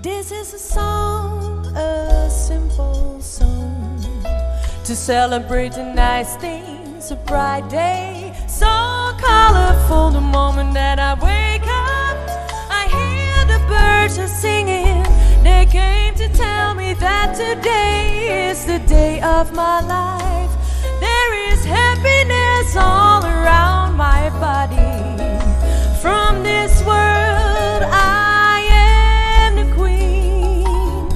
This is a song, a simple song To celebrate the nice things, a bright day So colorful the moment that I wake up I hear the birds are singing They came to tell me that today is the day of my life There is happiness all around my body From this world I am the queen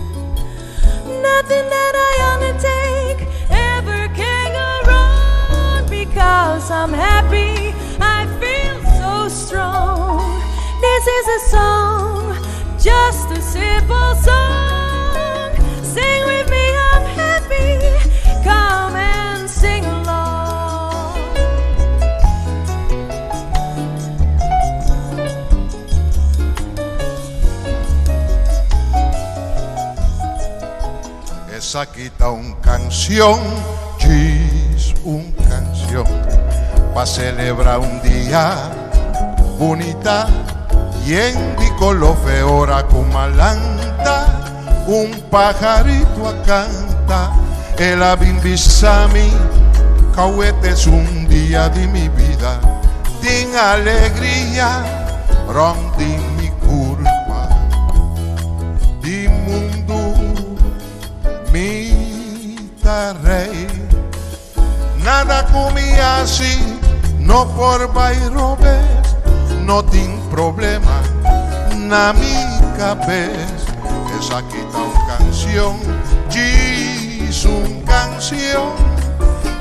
Nothing that I undertake ever can go wrong Because I'm happy, I feel so strong This is a song, just a simple song Sing with me, I'm happy, come and sing along Esaki ta un canción, djis un canción Pa celebra un dia bunita Yen di color fe ora cu malanta Un pajarito a canta El a bin bisa mi Cauete es un dia di mi bida Tin alegria rond di mi curpa Di mundu mi ta rey Nada cu mi haci no por bay robes No tin problema na mi cabes Esaki ta un cancion, djis un cancion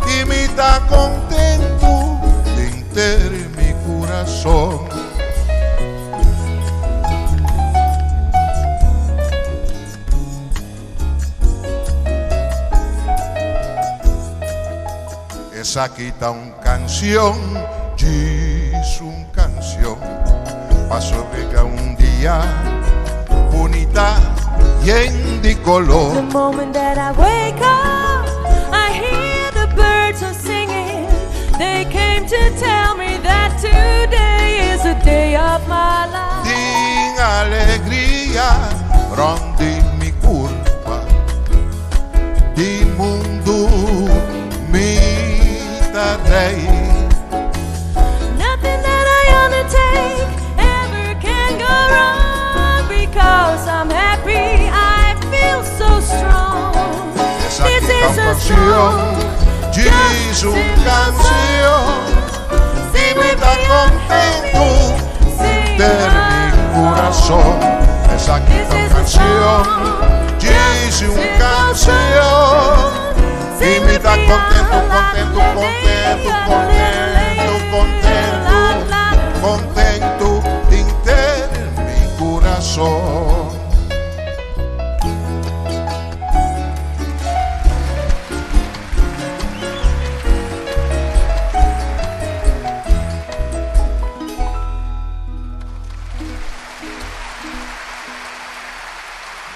Y mi ta contento denter mi curason. Esaki ta un canción, djis un canción, pa sobrega un dia bunita yen di color. The moment that I wake up, I hear the birds are singing. They came to tell me that today is the day of my life. Tin alegria rond di mi curpa, di mundu mi ta rey. Nothing that I undertake ever can go wrong because I'm happy, I feel so strong. Esaki This ta is un a canción, song, djis just a un simple canción, song. y Sing mi with ta me, I'm contento happy, sing denter mi curason. along. Esaki This ta un is a canción, song, djis just a un simple canción, song. y Sing mi with ta me, contento, ah, la contento, la contento, la contento, contento, la la la. contento denter mi curason.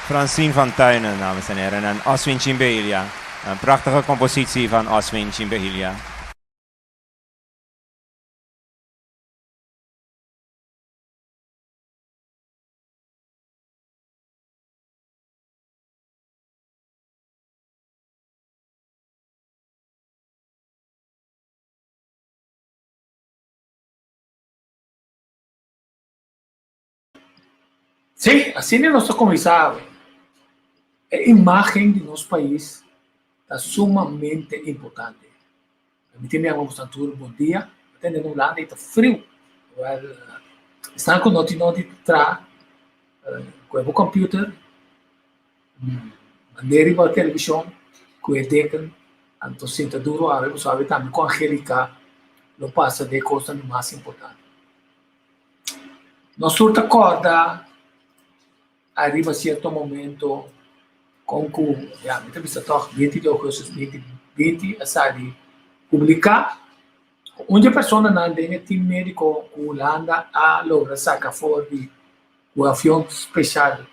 Francine van Tuinen, dames en heren, en Oswin Chimbelia. Een prachtige compositie van Oswin Chimbelia. Sí, asina nos ta kuminsá awe. E imágen di nos pais ta sumamente importante. Permití mi yama boso tur bon dia. Mi ta den Hulanda i ta friu. Wèl, esnan ku no tin nodi di traha ku e bo kòmpiuter, mand'é riba televishon ku e deken, anto sinta duru awe, boso awe tambe ku Angelica lo pasa den e kosnan di mas importante. Nos tur ta kòrda ariba sierto momento kon ku, ya, mi ta bisa tòg binti di ougùstus binti binti a sali publiká ku un di e personanan den e tim médiko ku Hulanda a logra saka for di un avion speshal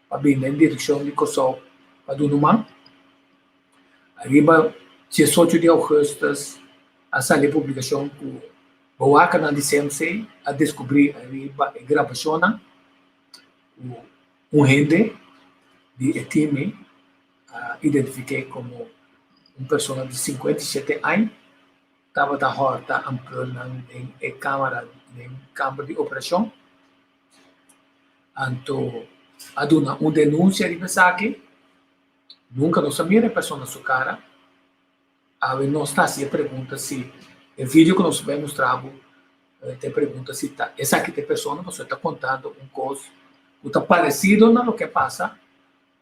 pa bini den direkshon di Kòrsou pa duna un man. Ariba diesocho di ougùstus a sali e publikashon ku Bowakanan di CMC a deskubrí riba e grabashonnan ku un hende Di e team ei a identifiké komo un persona di 57 aña tabata hòrta ampulnan den e kámara den kamber di operashon. Anto a duna un denunsia riba esaki. Nunka nos a mira e persona su kara. Awe nos ta hasi e pregunta si e video ku nos bai mustra bo ta e pregunta si ta esaki ta e persona pasobra e ta kontando un kos ku ta paresido na loke a pasa.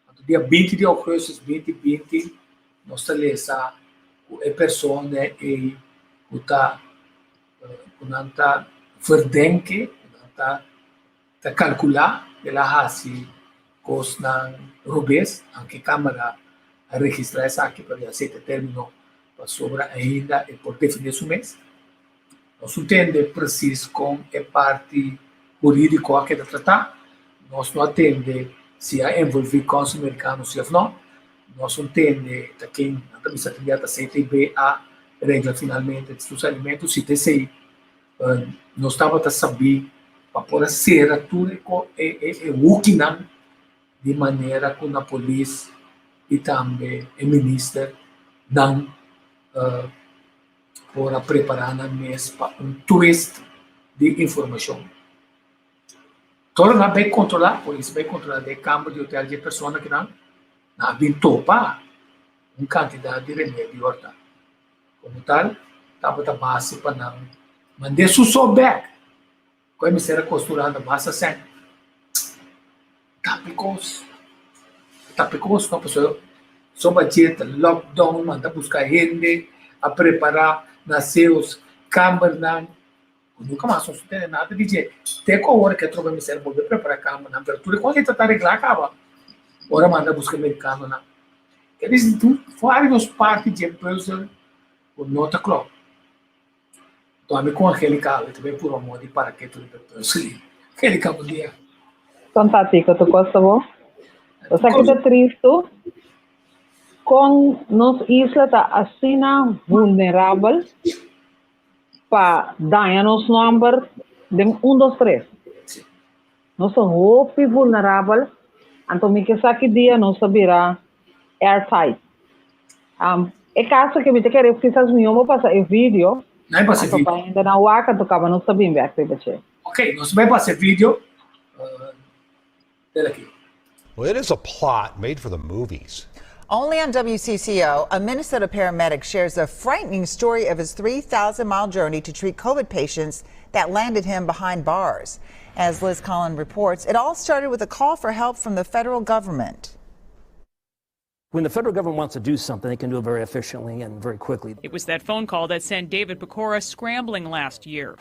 Anto dia binti di ougùstus binti binti nos ta lesa ku e persona ei ku ta ku nan ta verdenke ku nan ta ta kalkulá el a hasi kosnan robes, aunke kamera a registrá esaki pero ya sete término pasobra ainda e por defendé su mes. Nos no tende presis kon e parti hurídiko a keda tratá, nos no a tende si a envolví kònsul merikano si òf nò, nos no tende ta ken nan ta bisa tin bia ta CTB a regla finalmente su salimentu, si ta esei Nos tabata sabí pa por a sera tur e hukinan di manera ku na polis i tambe e minister nan por a prepará nan mes pa un twist di informashon. Tur nan bai kontrolá, polis bai kontrolá den e kamber di hotel di e persona kinan, nan a bin topa un kantidat di remedi hòrtá. Komo tal, tabata base pa nan mand'é su so bèk. Ku e mester a kosturá na basta sèn. Tapa e kos. Tapa e kos no, pasobra so bacheta, lockdown, manda buska hende, a prepará na seus kambernan. Ku nunka mas nos no tene nada di dje. Te ku awor ke tropa mester bolbe prepará kambernan, pero tur e kos ei ta ta reglá kaba ora manda buska merikanonan. E bisa tin varios parti dje puzzel ku no ta klop. Anto ami ku Angelica awe ta bai purba moda di para ketu riba e puzzel ei. Angelica, bon dia. Fantástico, tu kosta bo. Bo sa ki ta tristu? Kon nos isla ta asina vulnerabel pa daña nos nòmber den un dos tres. Nos ta hopi vulnerabel, anto mi ke sa ki dia nos ta bira airtight. Um, e kaso ke mi ta kere kisas mihó bo pasa e video, Nai pasa e anto video. pa hende nan wak, anto kaba nos ta bin bek riba dje. Ok, nos bai pasa e video. Uh, tel aki. Well, it is a plot made for the movies. Only on WCCO, a Minnesota paramedic shares a frightening story of his 3,000 mile journey to treat COVID patients that landed him behind bars. As Liz Collin reports, it all started with a call for help from the federal government. When the federal government wants to do something, they can do it very efficiently and very quickly. It was that phone call that sent David Pokora scrambling last year.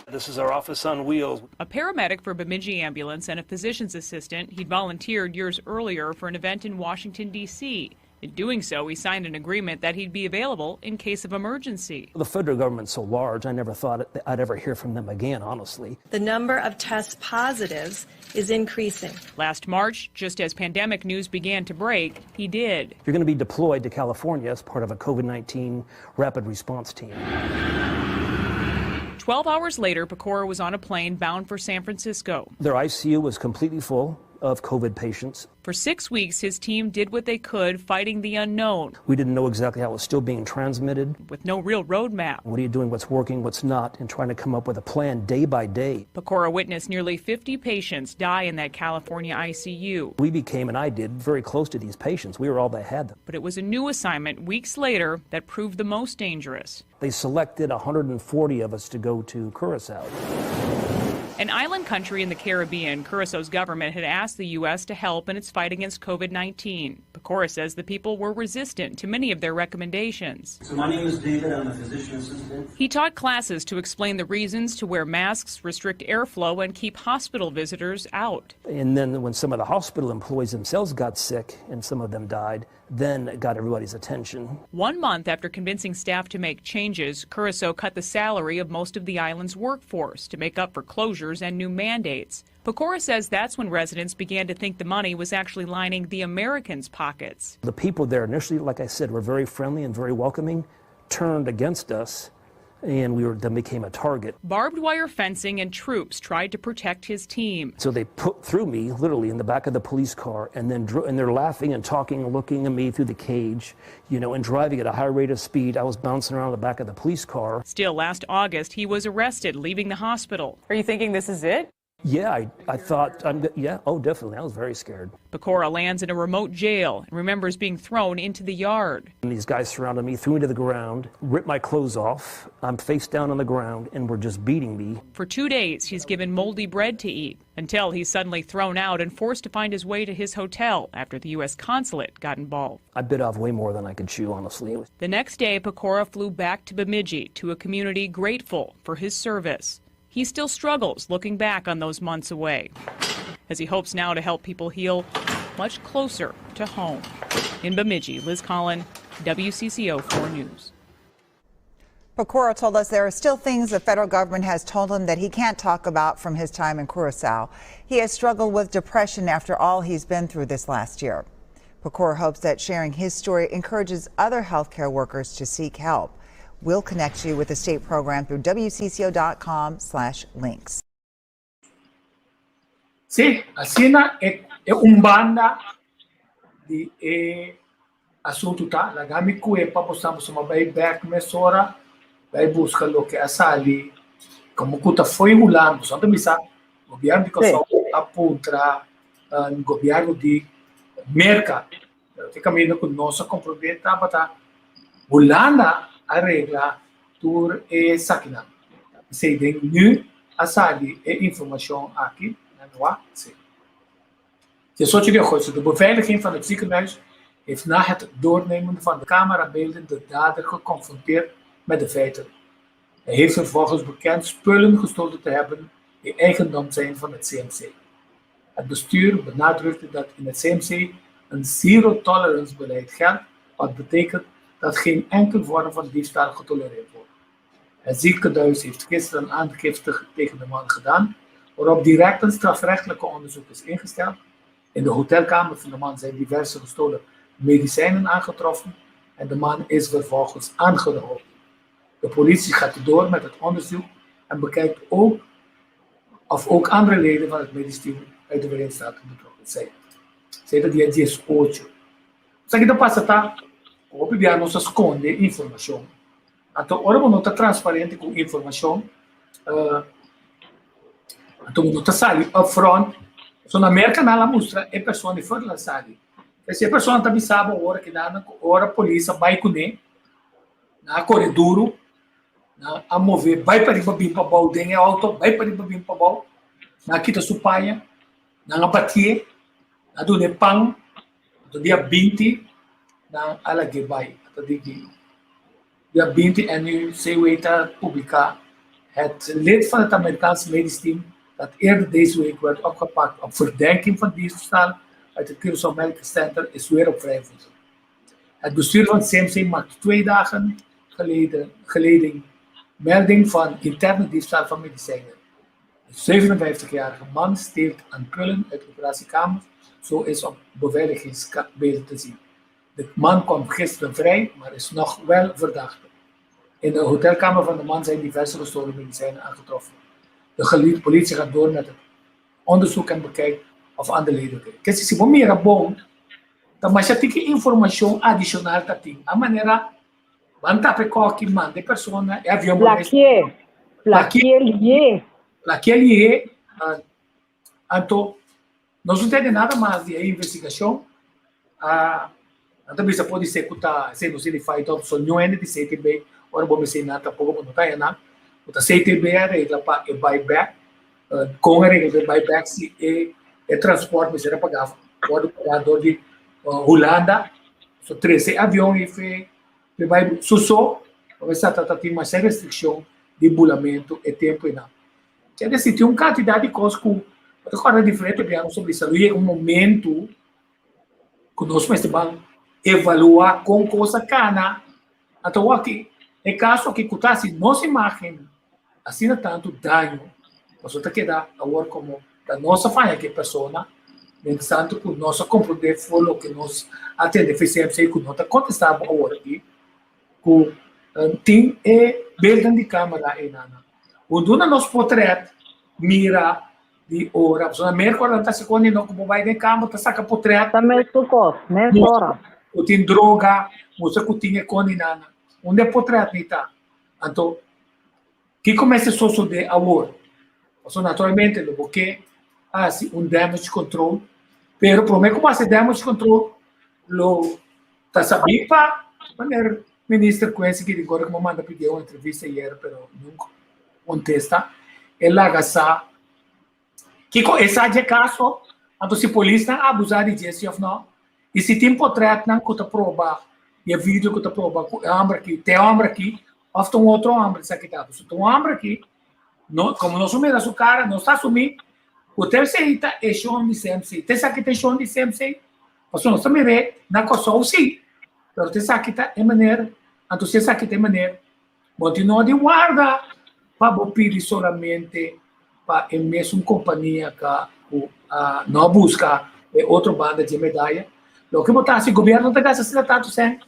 This is our office on wheels. A paramedic for Bemidji Ambulance and a physician's assistant, he'd volunteered years earlier for an event in Washington, D.C. In doing so, he signed an agreement that he'd be available in case of emergency. The federal government's so large, I never thought I'd ever hear from them again, honestly. The number of test positives is increasing. Last March, just as pandemic news began to break, he did. You're going to be deployed to California as part of a COVID 19 rapid response team. 12 hours later, Pecora was on a plane bound for San Francisco. Their ICU was completely full of COVID patients. For six weeks, his team did what they could, fighting the unknown. We didn't know exactly how it was still being transmitted. With no real roadmap. What are you doing, what's working, what's not, and trying to come up with a plan day by day. Pecora witnessed nearly 50 patients die in that California ICU. We became, and I did, very close to these patients. We were all they had. But it was a new assignment weeks later that proved the most dangerous. They selected 140 of us to go to Curacao. An island country in the Caribbean, Curaçao's government had asked the U.S. to help in its fight against COVID 19. Pecora says the people were resistant to many of their recommendations. So, my name is David. I'm a physician assistant. He taught classes to explain the reasons to wear masks, restrict airflow, and keep hospital visitors out. And then when some of the hospital employees themselves got sick and some of them died, then it got everybody's attention. One month after convincing staff to make changes, Curacao cut the salary of most of the island's workforce to make up for closures and new mandates. Pecora says that's when residents began to think the money was actually lining the Americans' pockets. The people there initially, like I said, were very friendly and very welcoming, turned against us And we were then became a target. Barbed wire fencing and troops tried to protect his team. So they put threw me literally in the back of the police car and then dro- and they're laughing and talking and looking at me through the cage, you know, and driving at a high rate of speed. I was bouncing around the back of the police car. Still, last August, he was arrested, leaving the hospital. Are you thinking this is it? Yeah, I, I thought, I'm, yeah, oh, definitely. I was very scared. Pecora lands in a remote jail and remembers being thrown into the yard. And these guys surrounded me, threw me to the ground, ripped my clothes off. I'm face down on the ground and were just beating me. For two days, he's given moldy bread to eat until he's suddenly thrown out and forced to find his way to his hotel after the U.S. consulate got involved. I bit off way more than I could chew, honestly. The next day, Pecora flew back to Bemidji to a community grateful for his service. He still struggles looking back on those months away, as he hopes now to help people heal much closer to home. In Bemidji, Liz Collin, WCCO 4 News. Pecora told us there are still things the federal government has told him that he can't talk about from his time in Curacao. He has struggled with depression after all he's been through this last year. Pecora hopes that sharing his story encourages other healthcare workers to seek help. We'll connect you with the state program through wcco.com/links. Sí, asina e, e un banda di e asuntu ta. Laga mi kue pa boso boso bai bèk mesora, bai buska loke a sali, komo ku ta foi Hulanda, so bisa, gobièrnu di Kòrsou a puntra gobièrnu di Merka, te kaminda ku nos a komprondé tabata Hulanda a regla tur esakinan. Esei den nu a sali e informashon aki na Noa. Sí. 18 di augustus, de beveiliging van het ziekenhuis heeft na het doornemen van de camerabeelden de dader geconfronteerd met de feiten. Hij heeft vervolgens bekend spullen gestolen te hebben die eigendom zijn van het CMC. Het bestuur benadrukte dat in het CMC een zero-tolerance beleid geldt, wat betekent dat geen enkel vorm van diefstal getolereerd wordt. Het ziekenhuis heeft gisteren aangifte tegen de man gedaan, waarop direct een strafrechtelijke onderzoek is ingesteld. In de hotelkamer van de man zijn diverse gestolen medicijnen aangetroffen en de man is vervolgens aangehouden. De politie gaat door met het onderzoek en bekijkt ook of ook andere leden van het medisch team uit de Verenigde Staten betrokken zijn. Esei ta dia 18. Esaki ta pasa ta, hopi bia nos ta skonde informashon. Anto ora bo no ta transparente ku informashon, anto bo no ta sali upfront. So na Merka nan a mustra e persona di Ferdinand sali. Si e persona ta bisa bo ora kinan ku ora polis a bai kuné, nan a kore duru, nan a move bai pariba bin pabou den e outo, bai pariba bin pabou, nan a kita su paña, nan a batié, nan a dun'é pan, anto dia 20 nan a lag'é bai. Anto di dia 20 NUCW ta publiká, Het lid van het Amerikaanse medisch team dat eerder deze week werd opgepakt op verdenking van diefstal uit het Curaçao Medical Center is weer op vrije voeten. Het bestuur van het CMC maakte 2 dagen geleden melding van interne diefstal van medicijnen. Een 57-jarige man steelt aan prullen uit de operatiekamer, zo is op beveiligingsbeelden te zien. De man kwam gisteren vrij, maar is nog wel verdachte. In de hotelkamer van de man zijn diverse gestolen medicijnen aangetroffen. De politie gaat door met het onderzoek en bekijkt of andere leden. Kijk, si bo mira bon, ta masha tiki informashon adishonal ta tin. A manera ban tapa e koki manda e persona e avion Plakié. Plakié lié. Plakié lié. Anto nos no tende nada mas di e investigashon. Anto bisa por ser ku ta esei no significa tot so niun hende di CTB ora bo mester nan tampoko bo no ta haña nan. Ku ta CTB a regla pa e bai bèk. Kon a regla pa e bai bèk si e e transport mester a paga wòrdu pagá dor di Hulanda. So trese avion ei fe pe bai su so pasobra sa ta tin masha restrikshon di bulamentu e tempu einan. Kere desi tin un kantidat di kos ku bo ta kòrda diferente biaha nos a bisa lo yega un momentu ku nos mester ban evaluá kon kos a kana. Anto awor aki e kaso aki ku ta hasi nos imágen asina tantu daño, pasobra ta keda awor komo ta nos a faya ku e persona, mientrastantu ku nos a komprondé for loke nos a tende for CMC ku no ta kontestá bo awor aki, ku tin e. beelden di camera einan. Un duna nos potret mira di ora. Pasobra na merca ora nan ta secondi no cu bo bay den camber ta saca potret. Ta mesun cos, mes ora. Cu tin droga, mustra cu tin e coninan. Unda e potret ni ta? Anto, kico mester sosode awor? Pasobra naturalmente lo bo ke haci un damage control, pero prome cu bo haci damage control lo ta sabi pa meneer Minister Quincy Girigorie cu bo manda pidi un entrevista ayer pero nunca contesta, e laga sa kico e sa dje caso, anto si polisnan a abusa di dje si of no, y si tin potretnan cu ta proba y e video cu ta proba cu e homber aki ta e homber aki of ta un otro homber esaki ta. Pasobra ta un homber aki, no, como nos a mira su cara, nos ta asumi cu ta esey ta e shon di CMC. Ta esaki ta e shon di CMC? Pasobra nos ta mir'é na Kòrsou sí, pero ta esaki ta e meneer, anto si esaki ta e meneer, Bo tin no di warda pa bo pidi solamente pa e mesun kompania ka ku a no a buska e otro banda dje medaya. Loke bo ta hasi, gobièrnu ta gasta asina tantu sèn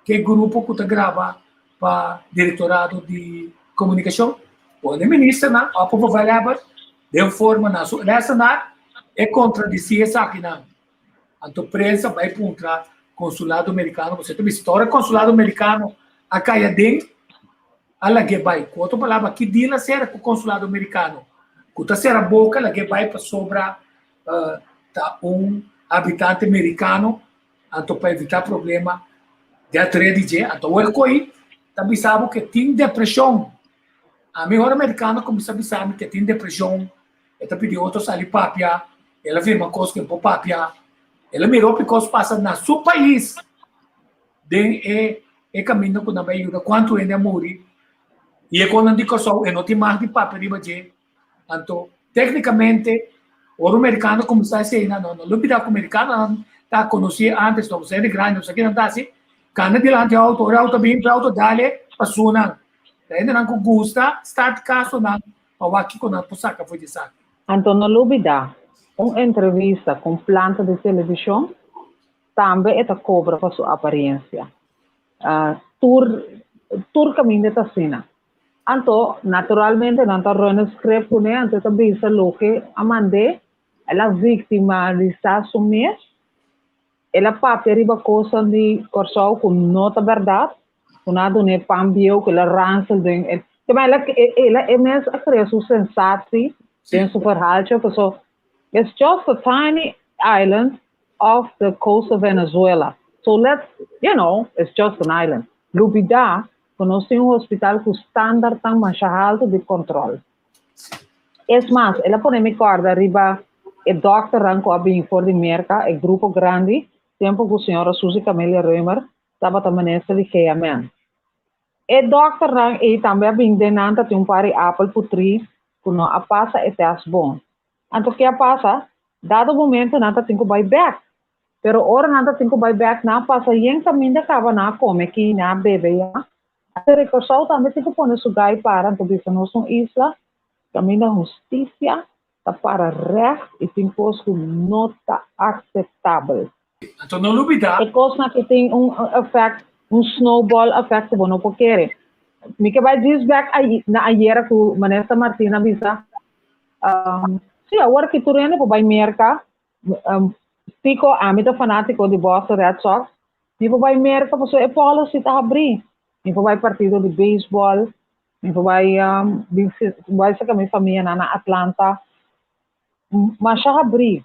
ku e grupo ku ta graba pa direktorado di komunikashon. Pone ministernan òf pa bevelhebber den forma nan su lèsenar e kontradisí esakinan. Anto prensa bai puntra consulado mericano, pasobra ta bisa ora consulado mericano a cay aden, a lag'é bai. Cu otro palabra, ki deal a cera cu consulado mericano? Cu ta cera boca lag'é bai pasobra ta un habitante mericano, anto pa evita problema get ready dje. Anto awor coy ta bisa bo cu tin depresion. Ami ora mericano cuminsa bisa mi cu tin depresion, E ta pidi otro sali papia, el a firma kos ku e por papia. El a mira hopi kos pasa na su pais den e e kaminda ku nan bai yuda kuantu hende a muri i e konan di Kòrsou e no tin mag di papia riba dje. Anto teknikamente ora un merikano kuminsá esei nan no lo bida ku merikanonan ta konosí ántes no hende grandi no sa kinan ta hasi kanda dilanti outo ora e outo bin e outo dale pa sunan. Ta hendenan ku gusta start kasonan pa wak kiko nan por saka for di esaki. Anto no lubida, un entrevista ku un planta di televishon tambe e ta kobra pa su apariencia. Tur tur kaminda ta asina. Anto, naturalmente nan ta run e script kuné, anto e ta bisa loke a mand'é, el a victimalisa su mes, el a papia riba kosnan di Kòrsou ku no ta bèrdat, ku nan a dun'é pan bieu ku el a ransel den e Te el a el a e mes a krea su sensatie den su verhaaltje paso it's just a tiny island off the coast of Venezuela so let's you know it's just an island lubida ku nos tin un hospital ku standardnan masha haltu di control. Es mas, el a pone mi kòrda riba e dòkternan ku a bini for di Merka, e grupo grandi, tempu ku señora Suzy Camelia Römer tabata minister di GMN. E dòkternan ei tambe a bini den nan ta tin un par di apel putrí ku no a pasa e tèst bon. Anto ke a pasa? Dado momento nan ta tin ku bai bèk. Pero ora nan ta tin ku bai bèk, nan a pasa yen kaminda kaba nan a kome ki, nan a bebe ya. Pero e Kòrsou tambe tin ku pone su gai para anto bisa nos un isla kaminda hustisia ta para règt i tin kos ku no ta akseptabel. Anto no lubidá. E kosnan aki tin un effect, un snowball effect ku bo no por kere. Mi ke bai djis bèk na ayera ku Minister Martina a bisa, si awor ki tur hende por bai Merka, Tico, ami ta fanátiko di Boston Red Sox, mi por bai Merka pasobra e policy ta habrí. Mi por bai partido di beisbòl, mi por bai bai saka mi famianan na Atlanta. Masha habrí.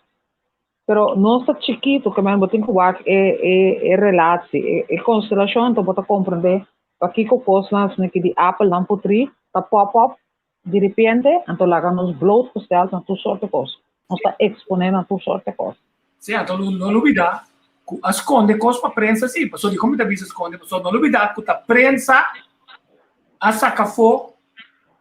Pero nos ta chikitu ke men bo tin ku wak e e e relatie, e e konstelashon, anto bo ta komprendé pakiko kosnan asina ki di apelnan putrí ta pop up di repente, anto laga nos blootgesteld na tur sorte kos. Nos ta eksponé na tur sorte kos. Sí, anto no lubidá ku a skonde kos pa prensa sí. Pasobra dikon mi ta bisa skonde? Pasobra no lubidá ku ta prensa a saka afó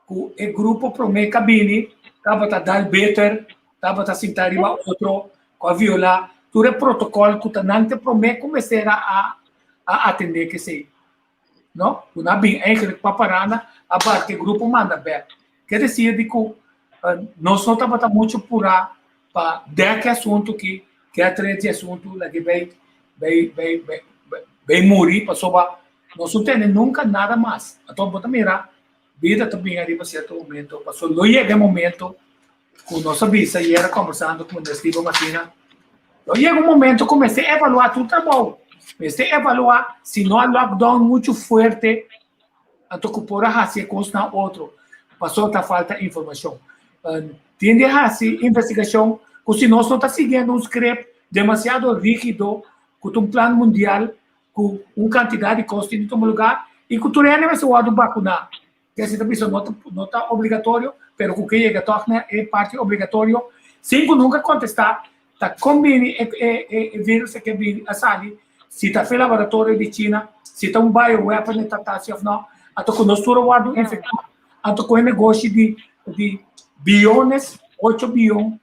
ku e grupo promé ku a bini tabata dal beter, tabata sinta riba otro, ku a violá tur e protokòl ku ta nan te promé ku mester a a atendé ku esei. No? Ku nan a bin eigenlijk pa Parana a barka e grupo manda bèk. Ke desir di ku nos no tabata muchu purá pa dèk e asuntu ki ke a trae di asuntu lag'é bai bai bai bai muri pasobra nos no tende nunka nada mas. Anto bo ta mira. Bida ta bin ariba cierto momento, paso lo yega e momento cu nos a bisa ayera conversando cu meneer Steven Martina, lo yega un momento cu mester evalua tur trabou, mester evalua si no a lockdown mucho fuerte, anto cu por a haci e cosnan otro, paso ta falta informacion. Tin di haci investigacion cu si nos no ta siguiendo un script demasiado rigido cu ta un plan mundial ku un kantidat di kos tin di tuma lugá i ku tur hende mester wòrdu bakuná. Esei ta bisa no ta no ta obligatorio, pero ku ke yega tòg na e parti obligatorio sin ku nunka kontestá ta kon bini e e e virus a ke bini a sali, si ta fe laboratorio di China, si ta un bioweapon e ta ta si òf nò, anto ku nos tur a wòrdu infektá, anto ku e negoshi di di biones, ocho bion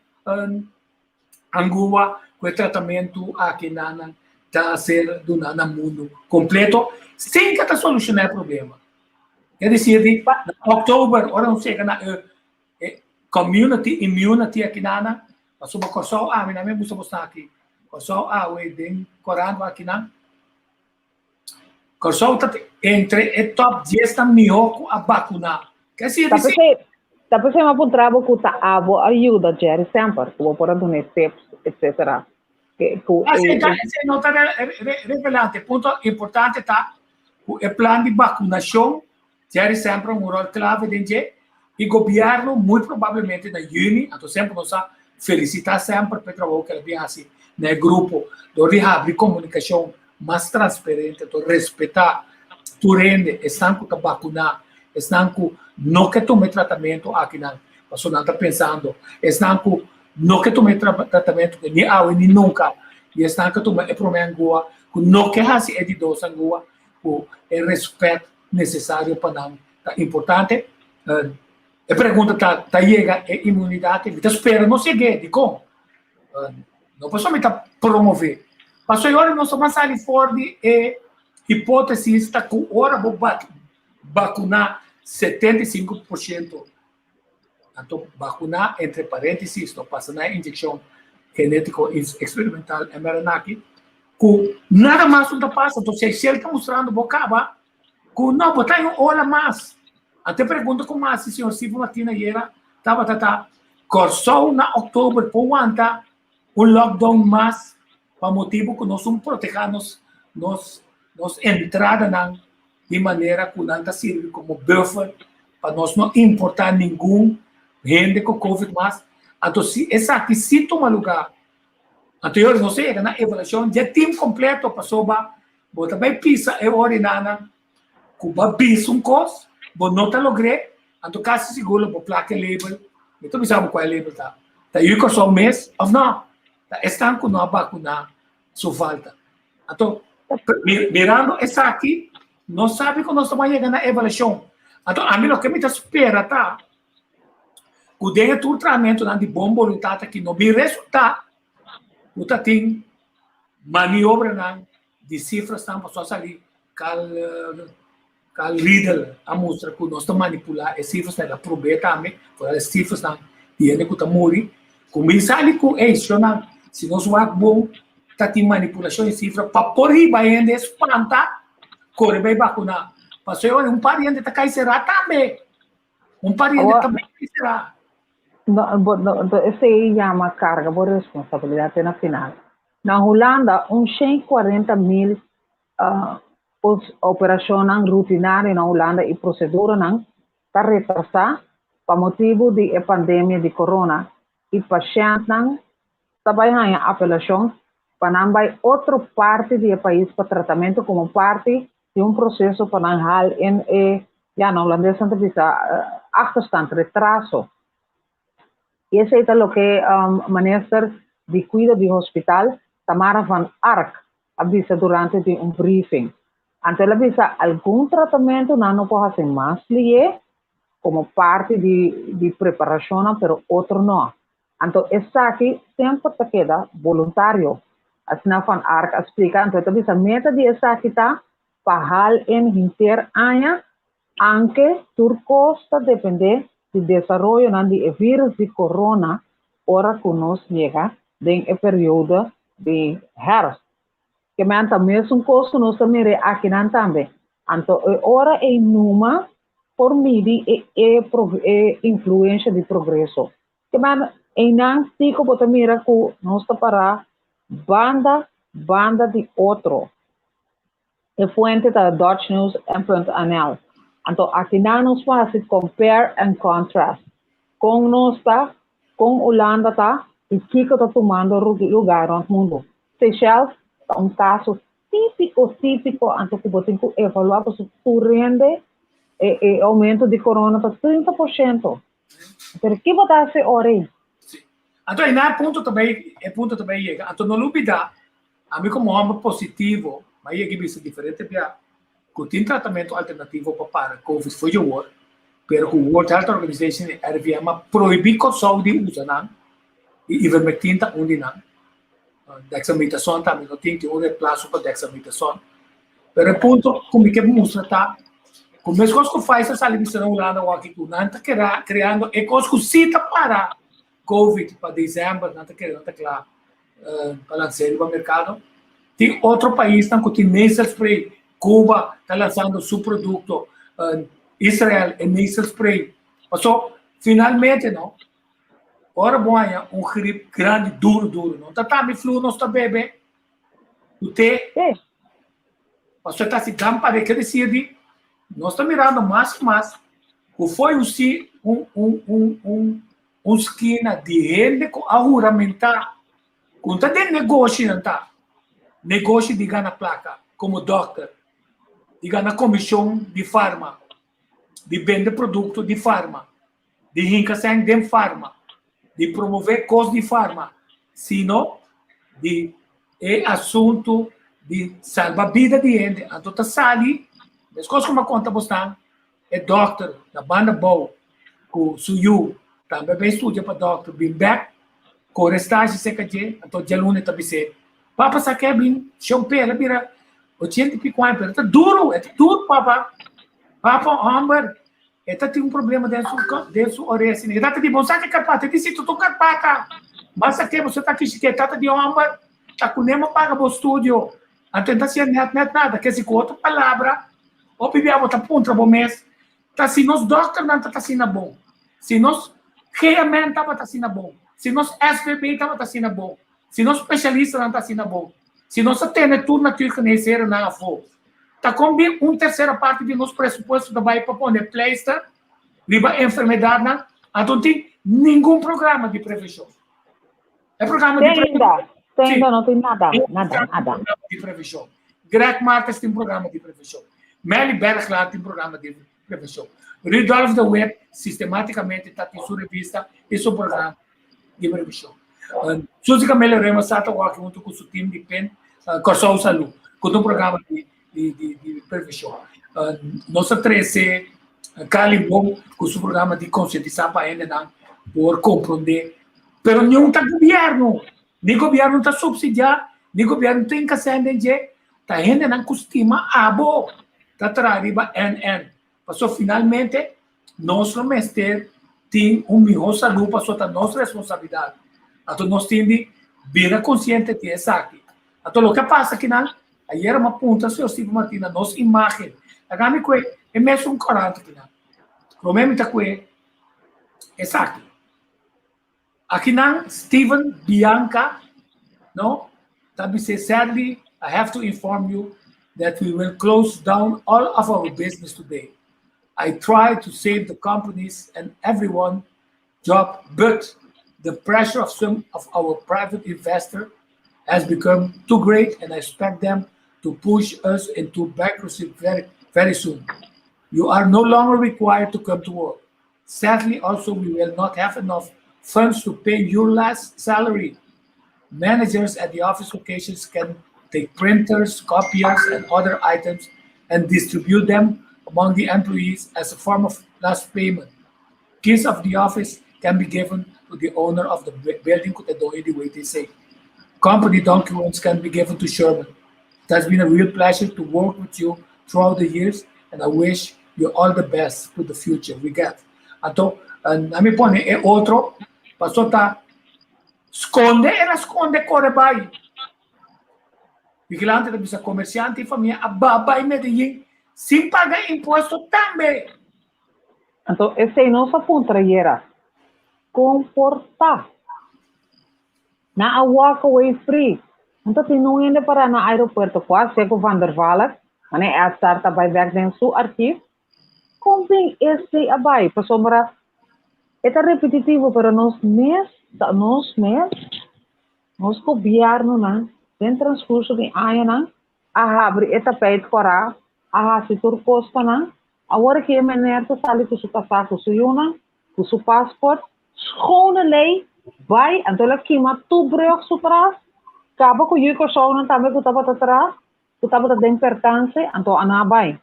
Anguba ku e tratamentu aki nan ta ser duná na mundu kompleto sin ke ta solushoná e problema. Es desir di na òktober ora nos yega na e community immunity aki nan, pasobra Kòrsou awe nan mi gusta bo sa aki, Kòrsou awe den korant aki nan, Kòrsou ta entre e top dies nan mihó ku a bakuná. Ke sirbi si. Ta p'esei mi a puntra bo ku ta abo a yuda Jerry semper, ku bo por a dun'é tips etcetera. Ku e. Esei no ta revelante. Punto importante ta ku e plan di bakunashon Jerry semper un ròl klave den dje i gobièrnu muy probablemente na yüni, anto semper nos a felisitá semper pa e trabou ku el a bin hasi na e grupo dor di habri komunikashon mas transparente, anto respetá tur hende, esnan ku ta bakuná, esnan ku no ke tuma e tratamentu akinan pasobra nan ta pensando, esnan ku no ke tuma e tratamentu ni awe ni nunka i esnan ku a tuma e promé angua ku no ke hasi e di dos angua ku e rèspèt nesesario pa nan ta importante. E pregunta ta, ta yega e inmunidat? Mi ta spera nos yeg'é. Dikon? No pasobra mi ta promové. Pasobra e ora nos ta ban sali for di e hipótesis ta ku ora bo bakuná 75%, anto bakuná entre paréntesis no pasa na e inyekshon genétiko eksperimental mRNA aki, ku nada mas no ta pasa. Anto Seychelles ta mustrando bo kaba Ku no bo ta un ola mas. Anto e pregunta ku mas si señor Stephen Martina ayera tabata ta, Kòrsou na òktober por wanta un lockdown mas pa motibu ku nos un protehá nos nos nos entradanan di manera ku nan ta sirbi komo buffer pa nos no importá ningun hende ku covid mas. Anto si esaki si tuma lugá, anto yora nos a yega na evaluashon dje tim kompleto pasobra Bo ta bai pisa e orinanan ku bo a bisa un kos, bo no ta logr'é, anto kasi sigur lo bo plaka e label. Mi ta bisa bo kua e label ta. Ta yu Kòrsou mes òf nò? Ta esnan ku no a bakuná su falta. Anto, mirando esaki, nos sabi ku nos ta bai yega na evaluashon. Anto, ami loke mi ta spera ta ku den e tur trahamentunan di bon boluntat aki no bin resultá ku ta tin Maniobranan di sifrasnan pasobra a sali Carl Carl Riedel a mustra ku nos ta manipulá e sifrasnan, el a prob'é tambe for e sifrasnan di hende ku ta muri. Kuminsá sali ku ey shonnan si nos wak bon ta tin manipulashon di sifra pa por hiba hende spanta kore bai bakuná. Pasobra un par di hende ta kai será tambe. Un par di hende tambe ta kai será. No, bo, no, esei yama karga bo responsabilidat te na final. Na Hulanda, un 140 mil uh, operashonnan rutinario na Hulanda i proseduranan ta retrasá pa motibu di e pandemia di corona i pashèntnan ta bai haña apelashon pa nan bai otro parti di e pais pa tratamentu komo parti di un proseso pa nan hal in e, ya, na hulandes nan ta bisa achterstand, retraso. I esei ta loke minister di Kuido di Hospital, Tamara van Ark, a bisa durante di un briefing. Anto el a bisa algun tratamentu nan no por hasi mas lié komo parti di di preparashonnan pero otro no. Anto esaki semper ta keda boluntario, asina Van Ark a splika. Anto e ta bisa meta di esaki ta pa hal en henter aña, anke tur kos ta depende di desaroyonan di e virus di corona ora ku nos yega den e periodo di herfst. Ke men ta mesun kos ku nos ta mira akinan tambe. Anto e ora ei numa. por midi e e e influensha di progreso. Ke man einan sí ku bo ta mira ku nos ta pará banda banda di otro. E fuente ta Dutch News en punt nl. Anto akinan nos por hasi compare and contrast. Kon nos ta, kon Hulanda ta i kiko ta tumando lugá rònt mundu. Seychelles ta un kaso típiko, típiko anto ku bo tin ku evaluá pasobra tur hende e e oumento di corona ta 30%. Pero ki bo ta hasi ora ei? Sí. Anto einan e punto ta bai, e punto ta bai yega. Anto no lubidá, ami komo hòmber positivo, mi a yega i bisa diferente bia ku tin tratamentu alternativo pa para Covid for dje wor, pero ku World Health Organization i RIVM a prohibí Kòrsou di usa nan, i ivermectin ta un di nan. Dexamethasone tambe no tin, tin un reemplaso pa dexamethasone. Pero e punto ku mi ke mustra ta ku meskos ku Pfizer sali bisa na Hulanda awor ku nan ta kera kreando e kos ku si ta para Covid pa december nan ta kere nan ta kla pa lans'é riba merkado. Tin otro paisnan ku tin nasal spray, Cuba ta lansando su produkto, Israel e nasal spray. Paso finalmente no Ora bo haña un grip grandi duru duru no ta tambe flu nos ta bebe ku te. Pasobra ta hasi gran pare ke desir di nos ta mirando mas i mas ku foi un si un un un un un skina di hende ku a huramentá ku no ta den negoshi nan ta negoshi di gana plaka komo dòkter di gana komishon di farma di bende produkto di farma. di hinka sèn den farma, di promové kos di farma, sino di e asuntu di salba bida di hende. Anto ta sali, meskos ku mi a konta bosnan, e dòkter na banda bou ku su yu tambe a bai studia pa dòkter, bin bèk, kore stage serka dje, anto djaluna e ta bis'é, Papa sa ke bin shon pera bira ochenta i piko aña, pero e ta duru, e ta duru papa, papa hòmber. E ta tin un problema den su den su orea asina. E tata di bo sa ke karpata? E di si tutu karpata. Mas a ke bo ta kishi ke tata di homber ta ku ne mo paga bo studio. Anto e ta siña net net nada. Ke si ku otro palabra hopi bia bo ta puntra bo mes ta si nos dokternan ta ta asina bon, si nos GMN tabata asina bon, si nos SVB tabata asina bon, si nos spesialistanan ta asina bon, si nos a tene tur natuurgeneesherennan afó, ta kon bin un tersera parti di nos presupuesto ta bai pa pone pleister riba enfermedadnan, anto no tin ningun programa di prevenshon. E programa di Te ainda, te ainda no tin nada, nada, nada. Di prevenshon. Greg Martens tin programa di prevenshon. Melly Berglaar tin programa di prevenshon. Rudolf de Wit sistematicamente ta tin su revista i su programa di prevenshon. Suzy Camelia Rema sa ta wòrdu huntu ku su tim di pen Kòrsou Salú, ku ta un programa di di di prevenshon. Nos a trese Carly Boom ku su programa di konsientisá pa hendenan por komprondé, pero niun ta gobièrnu, ni gobièrnu ta supsidiá, ni gobièrnu tin kasèn den dje, ta hendenan ku stima abo ta traha riba NN. Pasobra finalmente nos lo mester tin un mihó salú pasobra ta nos responsabilidat. Anto nos tin di bira konsiente di esaki. Anto loke a pasa kinan, ayera mi a puntra señor Steven Martina nos imágen. Laga mi kue e mesun korant kinan. Promé mi ta kue esaki. Akinan Steven Bianca no ta bis'é, Sadly, I have to inform you that we will close down all of our business today. I try to save the companies and everyone job, but the pressure of some of our private investor has become too great and I expect them to push us into bankruptcy very, very soon. You are no longer required to come to work. Sadly, also, we will not have enough funds to pay your last salary. Managers at the office locations can take printers, copiers, and other items and distribute them among the employees as a form of last payment. Keys of the office can be given to the owner of the building ku ta doño di WTC. Company documents can be given to Sherman. It has been a real pleasure to work with you throughout the years and I wish you all the best for the future. We get. Anto, na mi pone e otro, paso ta skonde, el a skonde kore bai. Vigilante ta bisa komersiante i famia a ba bai Medellin sin paga impuesto tambe. Anto esei nos a puntra ayera, kon por ta? Nan a walk away free. Anto tin un hende pará na aeropuerto ku a hasié ku Van der Valk, manera Edzard ta bai bèk den su archief. Kon bin esei a bai? Pasobra e ta repetitivo, pero nos mes ta nos mes, nos gobièrnunan den transkurso di añanan a habri e tapijt kòrá, a hasi tur kos pa nan. Awor aki e meneer ta sali ku su kasá ku su yunan, ku su pasport, schone lei, bai, anto el a kima tur brug su tras, kaba ku yu Kòrsounan tambe ku tabata tras, ku tabata den pertanse, anto a nan a bai.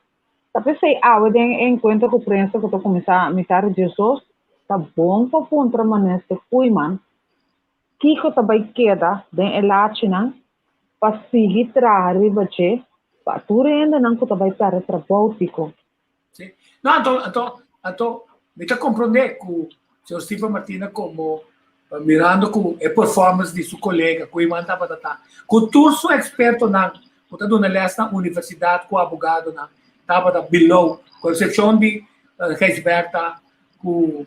Ta p'esei awe den e enkuentro ku prensa ku ta kuminsá mitar di diesdos, ta bon pa puntra Minister Koeiman kiko ta bai keda den e lachinan pa sigui traha riba dje pa tur hendenan ku ta bai pèrdè trabou tiko. Sí. No, anto, anto, anto, mi ta komprondé ku señor Steven Martina komo mirando ku e performance di su kolega Koeiman tabata ta, ku tur su ekspertonan ku ta duna lès na universidat ku abogadonan tabata below, ku eksepshon di Gijsbertha ku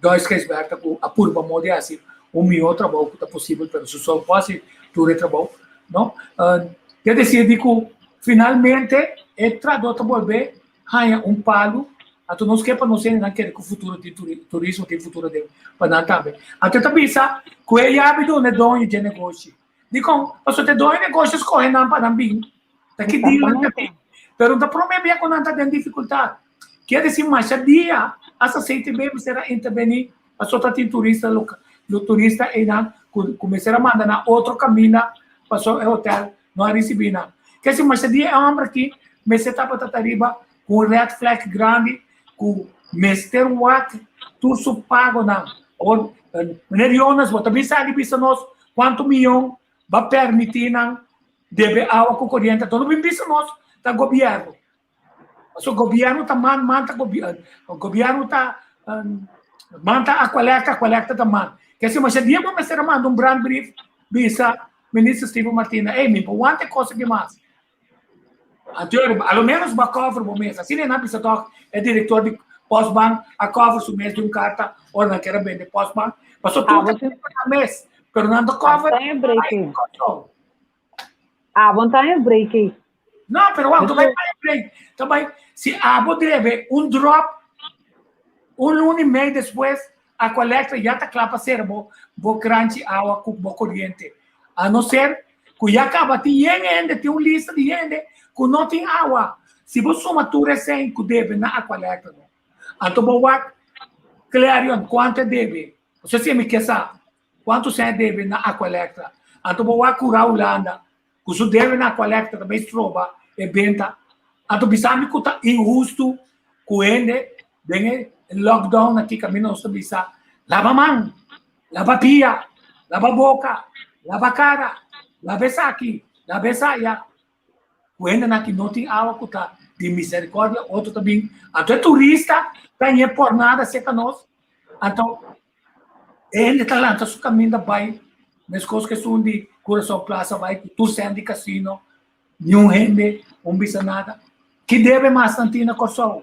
Joyce Gijsbertha ku a purba modo di hasi un mihó trabou ku ta posibel pero su so por hasi tur e trabou, no. Ke desir di ku finalmente e trahadó ta bolbe haña un palu, anto nos ke pa nos hendenan kere ku futuro tin turismo tin futuro den pa nan tambe. Anto e ta bisa ku e yabi duna e doño dje negoshi. Dikon? Pasobra e doño negoshi skohe nan pa nan bin. Ta ki dia nan ta bin. Pero no ta promé bia ku nan ta den difikultat. Kier desi masha dia hasta CTB mester a intervení pasobra ta tin turista loka turista einan ku ku mester a manda nan otro kaminda pasobra e hotel no a risibí nan. Kier desi masha dia e hòmber aki mester tabata ta riba ku un red flag grandi ku mester wak tur su pagonan. Awor meneer Jonas bo ta bin sali bisa nos kuantu miyon ba permití nan debe awa ku koriente anto no bin bisa nos ta gobièrnu. Pasobra gobièrnu ta man, man ta gobièrnu ta man ta Aqualectra, Aqualectra ta man. Ke si masha dia bo mester a manda un brandbrief bisa Minister Steven Martina, ey mi por wanta e kos aki mas. Anto a lo menos bo a cover bo mes. Asina nan bisa tòg e direktor di Postbank a cover su mes di un karta ora nan kier a bende Postbank. Pasobra tur ta cover nan mes, pero nan ta cover Abo ta en break ei. No, pero wak, ta bai pa break. Ta bai, si abo debe un drop, un luna i mei despues, Aqualectra ya ta kla pa sera bo, bo kranchi awa ku bo koriente. A no ser ku ya kaba tin yen hende, tin un lista di hende ku no tin awa. Si bo suma tur esei ku debe na Aqualectra no, anto bo wak Clarion kuantu e debe. Pasobra si mi ke sa. Kuantu sèn debe na Aqualectra? Anto bo wak kura Hulanda ku su debe na Aqualectra ta bai stroba e benta. Anto bisa mi ku ta inhustu ku hende den e lockdown aki kaminda nos ta bisa laba man, laba pia, laba boka, laba kara, laba esaki, laba esaya. Ku hendenan ki no tin awa ku ta di misericordia otro ta bin. Anto e turista ta ñe por nada serka nos. Anto e hende ta lanta su kaminda bai meskos ku esun di Curaçao Plaza bai ku tur sèn di kasino, niun hende un bisa nada. Ki debe mas nan tin na Kòrsou?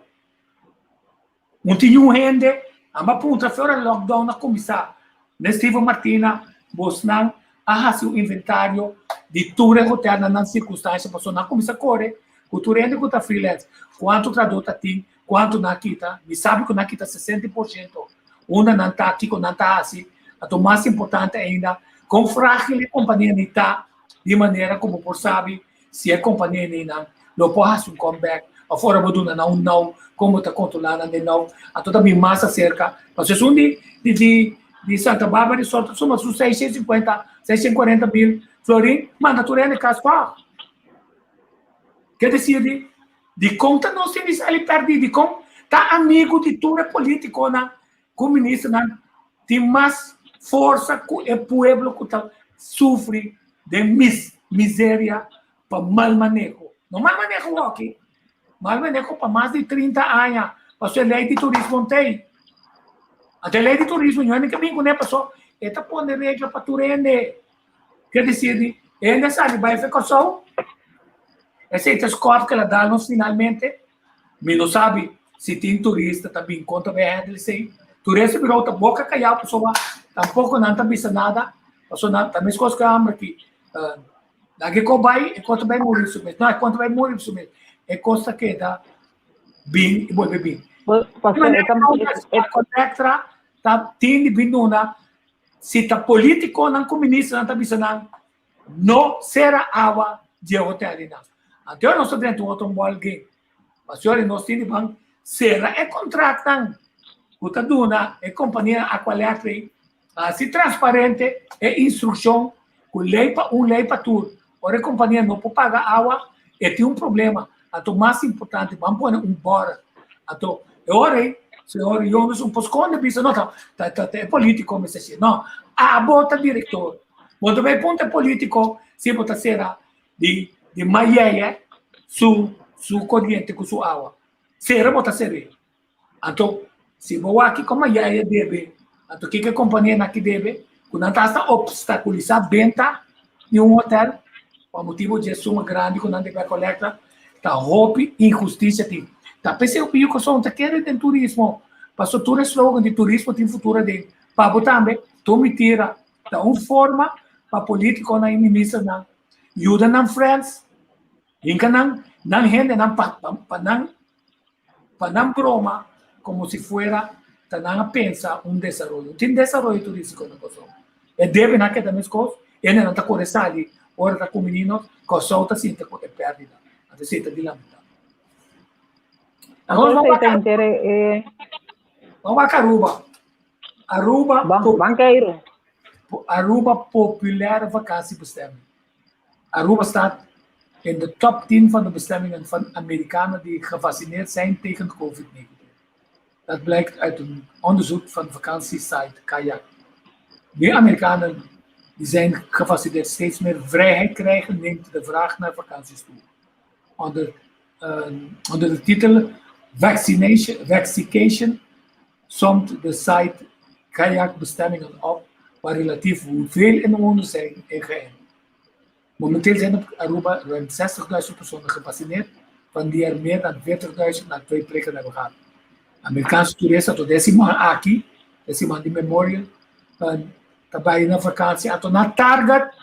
Un tin niun hende amba puntra fe ora lockdown a kuminsá. Mes Steven Martina bosnan a hasi un inventario di tur e hotelnan nan sirkunstansha pasobra nan a kuminsá kore ku tur hende ku ta freelance kuantu trahadó ta tin Kuantu nan a kita? Mi sabi ku nan a kita 60%. Unda nan ta? Kiko nan ta hasi? Anto mas importante ainda, kon frágil e kompania ni ta di manera ku bo por sabi si e kompania ni nan lo por hasi un comeback òf ora bo duna nan un nou, kon bo ta kontrolá nan den nou. Anto ta bin mas aserka. Pasobra esun di di di di Santa Barbara Resort ta suma su 650, 640 mil florin, manda tur hende kas tòg. Ke desir di Dikon ta nos tin di sali pèrdí? Dikon ta amigu di tur e polítikonan ku ministernan tin mas forsa ku e pueblo ku ta sufri den miseria pa mal maneho? No mal maneho hoki, mal maneho pa mas di 30 aña pasobra e lei di turismo no t'ei. Anto e lei di turismo ño hende ke bin kuné pasobra e ta pone regla pa tur hende. Ke desir di hende a sali bai fe Kòrsou? Esei ta skòt ke la dal nos finalmente. Mi no sabi. Si tin turista ta bin kon ta bay handle esey. Turista bira ta boca callao pasobra tampoco nan ta bisa nada pasobra nan ta mescos cu e homber aki laga e cos bay e cos ta bay muri su mes no e cos ta bay muri su mes e cos ta keda bin y bolbe bin. Aqualectra ta tin di bin duna si ta politiconan cu ministernan ta bisa nan No sera awa dje hotel di nan. Anto nos ta drenta un otro ball game. Pasobra nos tin di ban sera e contractnan cu ta duna e compania Aqualectra hasi transparente e instruccion cu ley pa un ley pa tur. Ora e compania no por paga awa e tin un problema. Anto mas importante ban pone un border. Anto e ora ei señor Jonas un por sconde bisa no ta ta e politico mester haci. No, abo ta director. Bo ta bay punta e politico si bo ta cera di di mayeye su su coriente cu su awa. Cera bo ta cere. Anto si bo wak kico mayeye debe, anto kico e compania aki debe, cu nan ta hasta obstaculisa benta di un hotel pa motibo dje suma grandi cu nan debe colecta, ta hopi inhusticia tin. Ta p'esei hopi yu Kòrsou ta kere den turismo, pasobra tur e slogan di turismo tin futuro aden. Pa bo tambe, tur mitira. Ta un forma pa politiconan y ministernan yuda nan friends, hinca nan nan hendenan pa pa nan pa nan broma como si fuera ta nan a pensa un desaroyo. Tin desaroyo turistico na Kòrsou. E debenan a keda meskos, hendenan ta kore sali ora ta kumini nos, Kòrsou ta sinta ku e pèrdida. Anto esei ta di lamenta. Anto esei ta intere e. Nos wak Aruba. Aruba, Ban, bankeiro. Aruba populaire vakantiebestemming. Aruba staat in de top 10 van de bestemmingen van Amerikanen die gevaccineerd zijn tegen COVID-19. Dat blijkt uit een onderzoek van vakantiesite Kayak. Meer Amerikanen die zijn gevaccineerd steeds meer vrijheid krijgen, neemt de vraag naar vakanties toe. Onder, uh, onder de titel Vaccination, Vaccination somt de site Kayak bestemmingen op waar relatief veel inwoners zijn ingeënt. Momenteel zijn op Aruba ruim 60.000 personen gevaccineerd, van die er meer dan 40.000 na twee prikken hebben gehad. Amerikaanse toeristen tot deze man aki, deze man di Memorial, ta bai na vakantie, anto na target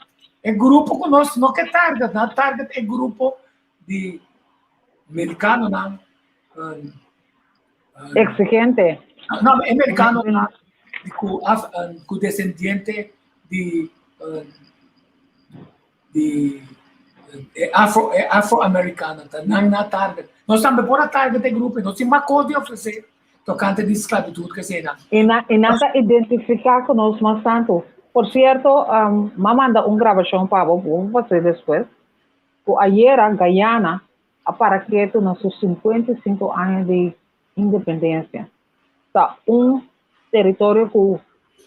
e grupo ku nos no ke target, na target e grupo di amerikanonan Exigente. No, e amerikanonan ku ku descendiente di di e afro e afroamericano ta nan na target. Nos tambe por a target e grupo, nos tin mas kos di ofresé tokante di sklabitut ke esei nan. I nan i nan ta identifiká ku nos mas tantu. Por sierto, um, m'a manda un grabashon pa bo, bo por pas'é despues, ku ayera Guyana a para ketu na su 55 aña di independensia. Ta un teritorio ku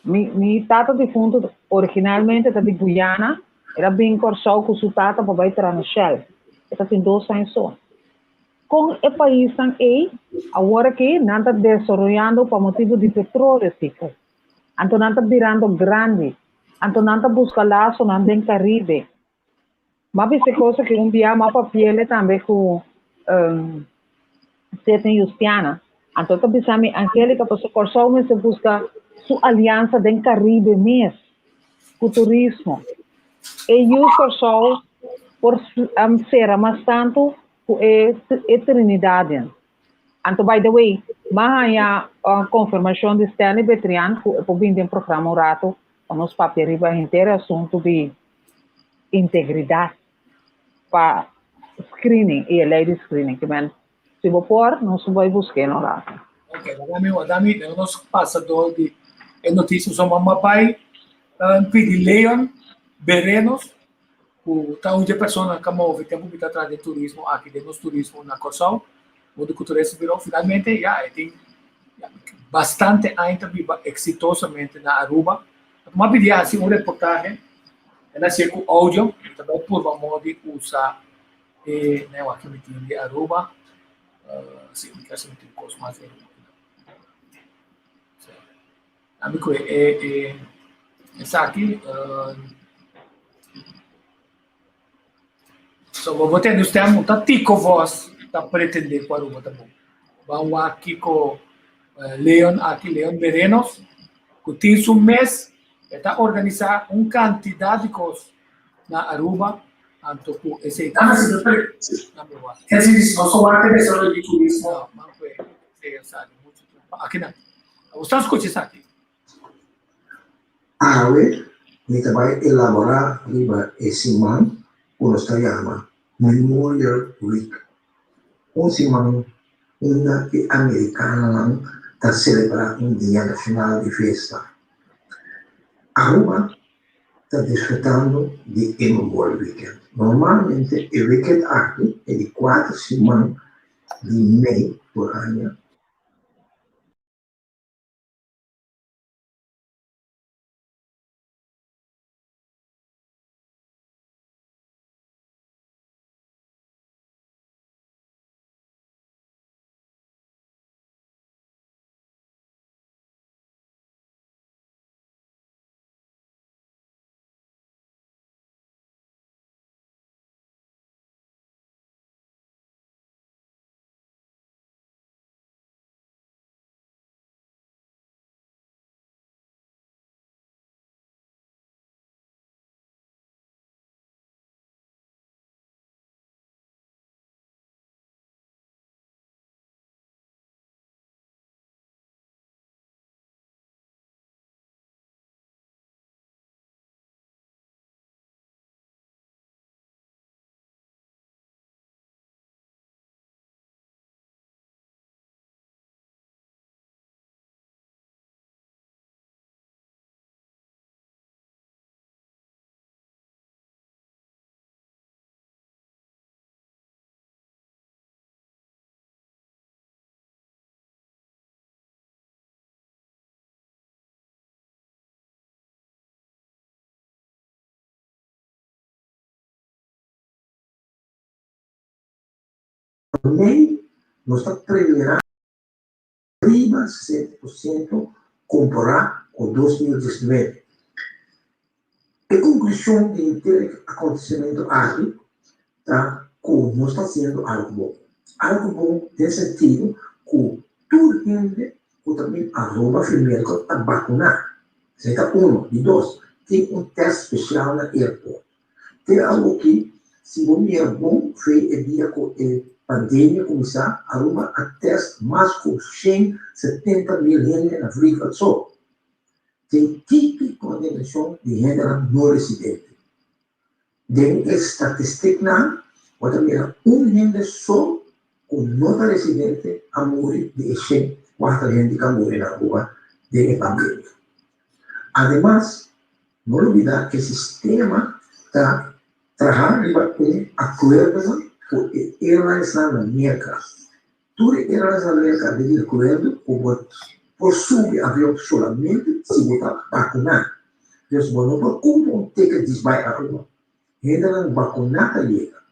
mi mi tata difuntu originalmente ta di Guyana, el a bin Kòrsou ku su tata pa bai traha na Shell. E ta tin dos aña so. Kon e paisnan ei awor aki nan ta desaroyando pa motibu di petroleo tiko. Anto nan ta birando grandi. Anto nan ta buska lasonan den Karibe. M'a bisa e kos aki un bia, m'a papi'ele tambe ku Sidney Justiana. Anto e ta bisa mi, Angelica, pasobra Kòrsou mester buska su aliansa den Karibe mes ku turismo. E yu Kòrsou por sera mas tantu ku e e Trinidadian. Anto by the way, m'a haña konfirmashon di Stanley Betrian ku e por bini den programa un ratu pa nos papia riba henter e asuntu di integridat pa screening i e lei di screening. Ke men, si bo por, nos bai busk'é un ratu. Ok, dami, dami, nos pasa dor di e notisia. So mama bai pidi Leon Berenos, ku ta un dje persona ku a move tempu mi ta traha den turismo aki, den nos turismo na Kòrsou, huntu ku Tourist Bureau. Finalmente, ya, e tin bastante aña ta biba eksitosamente na Aruba. Mi a pidi hasi un reportahe, el a hasié ku audio, mi ta bai purba modo di usa e nèu aki mi tin di Aruba. Si, mi kere mi tin kos mas di Aruba. Ami ku e e esaki. So bo bo tende usted a monta Tico Vos ta pretende ku Aruba ta bon. Ban wak kiko Leon aki, Leon Berenos, ku tin su mes, e ta organisá un kantidat di kos na Aruba, anto ku esei ta Jesús, nos wak e desaroyo di turismo. No, man kue esei a sali muchu tempu. Akinan, bo ta skucha esaki? Awe mi ta bai elaborá riba e siman ku nos ta yama Memorial Week. Un siman unda e amerikanonan ta selebrá un dia nashonal di festa. Aruba ta disfrutando di e Memorial Weekend. Normalmente e weekend aki e di kuater siman di mei tur aña. Mei nos ta premirá riba 60% kompará ku 2019. E konklushon di henter e akontesimentu aki ta ku nos ta hasiendo algu bon. Algu bon den sentido ku tur hende ku ta bin Aruba fi Merka ta bakuná. Esei ta uno. Di dos, tin un tèst spesial na airport. Te awoki, si bo mira bon fe e dia ku e pandemia kuminsá, Aruba a tèst mas ku 170.000 hende na vliegveld so. Tin tiki kondenashon di hendenan no residente. Den e statistiknan bo ta mira un hende so ku no ta residente a muri di e 104 hende ku a muri na Aruba den e pandemia. Ademas, no lubidá e sistema ta traha riba un akuerdonan ku e airlinesnan na Merka. Tur e airlines na Merka a bini di akuerdo ku bo por subi avion solamente si bo ta bakuná. Dus bo no por kumpra un ticket djis bai Aruba. Hendenan bakuná ta yega.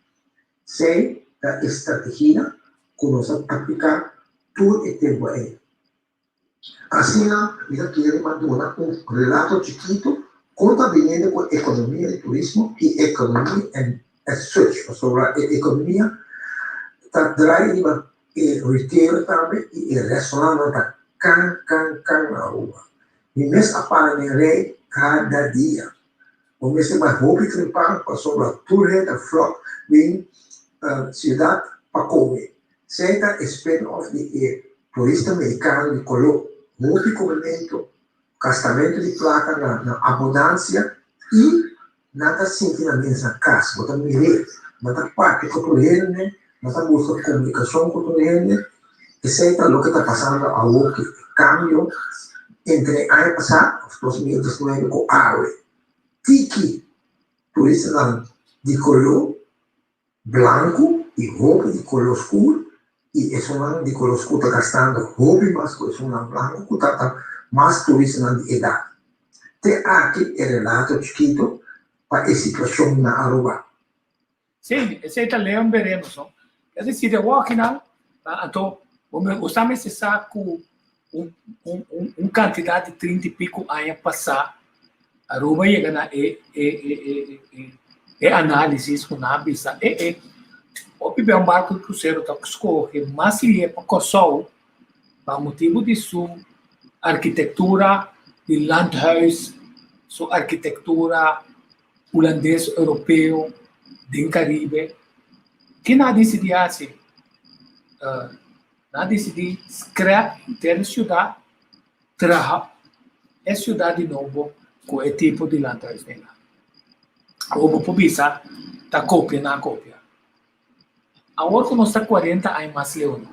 Esei ta e strategia ku nos a apliká tur e tempu ei. Asina mi ta kere pa duna un relato chikitu kon ta biniendo ku ekonomia di turismo i ekonomia en as such, pasobra e ekonomia ta drai riba e retail tambe i e restaurantnan ta kan kan kan na Aruba. Mi mes a para den rei kada dia. Bo mester bai hopi trempan pasobra tur hende ta flòk den siudat pa kome. Esei ta e spin-off di e turista merikano di koló. Hopi komementu, gastamentu di plaka na abundansia i nan ta sinti nan mes na kas. Bo ta mir'é, nan ta papia ku tur hende, nan ta buska komunikashon ku tur hende. Esei ta loke ta pasando awor ku e kambio entre aña pasá, òf 2019, ku awe. Tiki turistanan di koló blanku i hopi di koló skur i esunnan di koló skur ta gastando hopi mas ku esunnan blanku ku ta mas turistanan di edat. Te aki e relato chikitu pa e situashon na Aruba. Sí, esei ta Leon Bereno so. Es decir, de walking-nan, anto, bo me, bo sa mester sa ku un, un, un, un kantidat di 30 i piko aña pasá, Aruba yega na e, e, e, e, e, e análisis ku nan a bisa, e, e, Hopi bia un barku di krusero ta skohe mas lihe pa Kòrsou pa motibu di su arkitektura di landhuis, su arkitektura hulandes europeo den Karibe. Ke nan a disidí hasi? Nan a disidí skrap henter e siudat, traha e siudat di nobo ku e tipo di landhuis den nan. Awor bo por bisa ta kopia nan a kopia. Awor ku nos ta kuarenta aña mas leu no,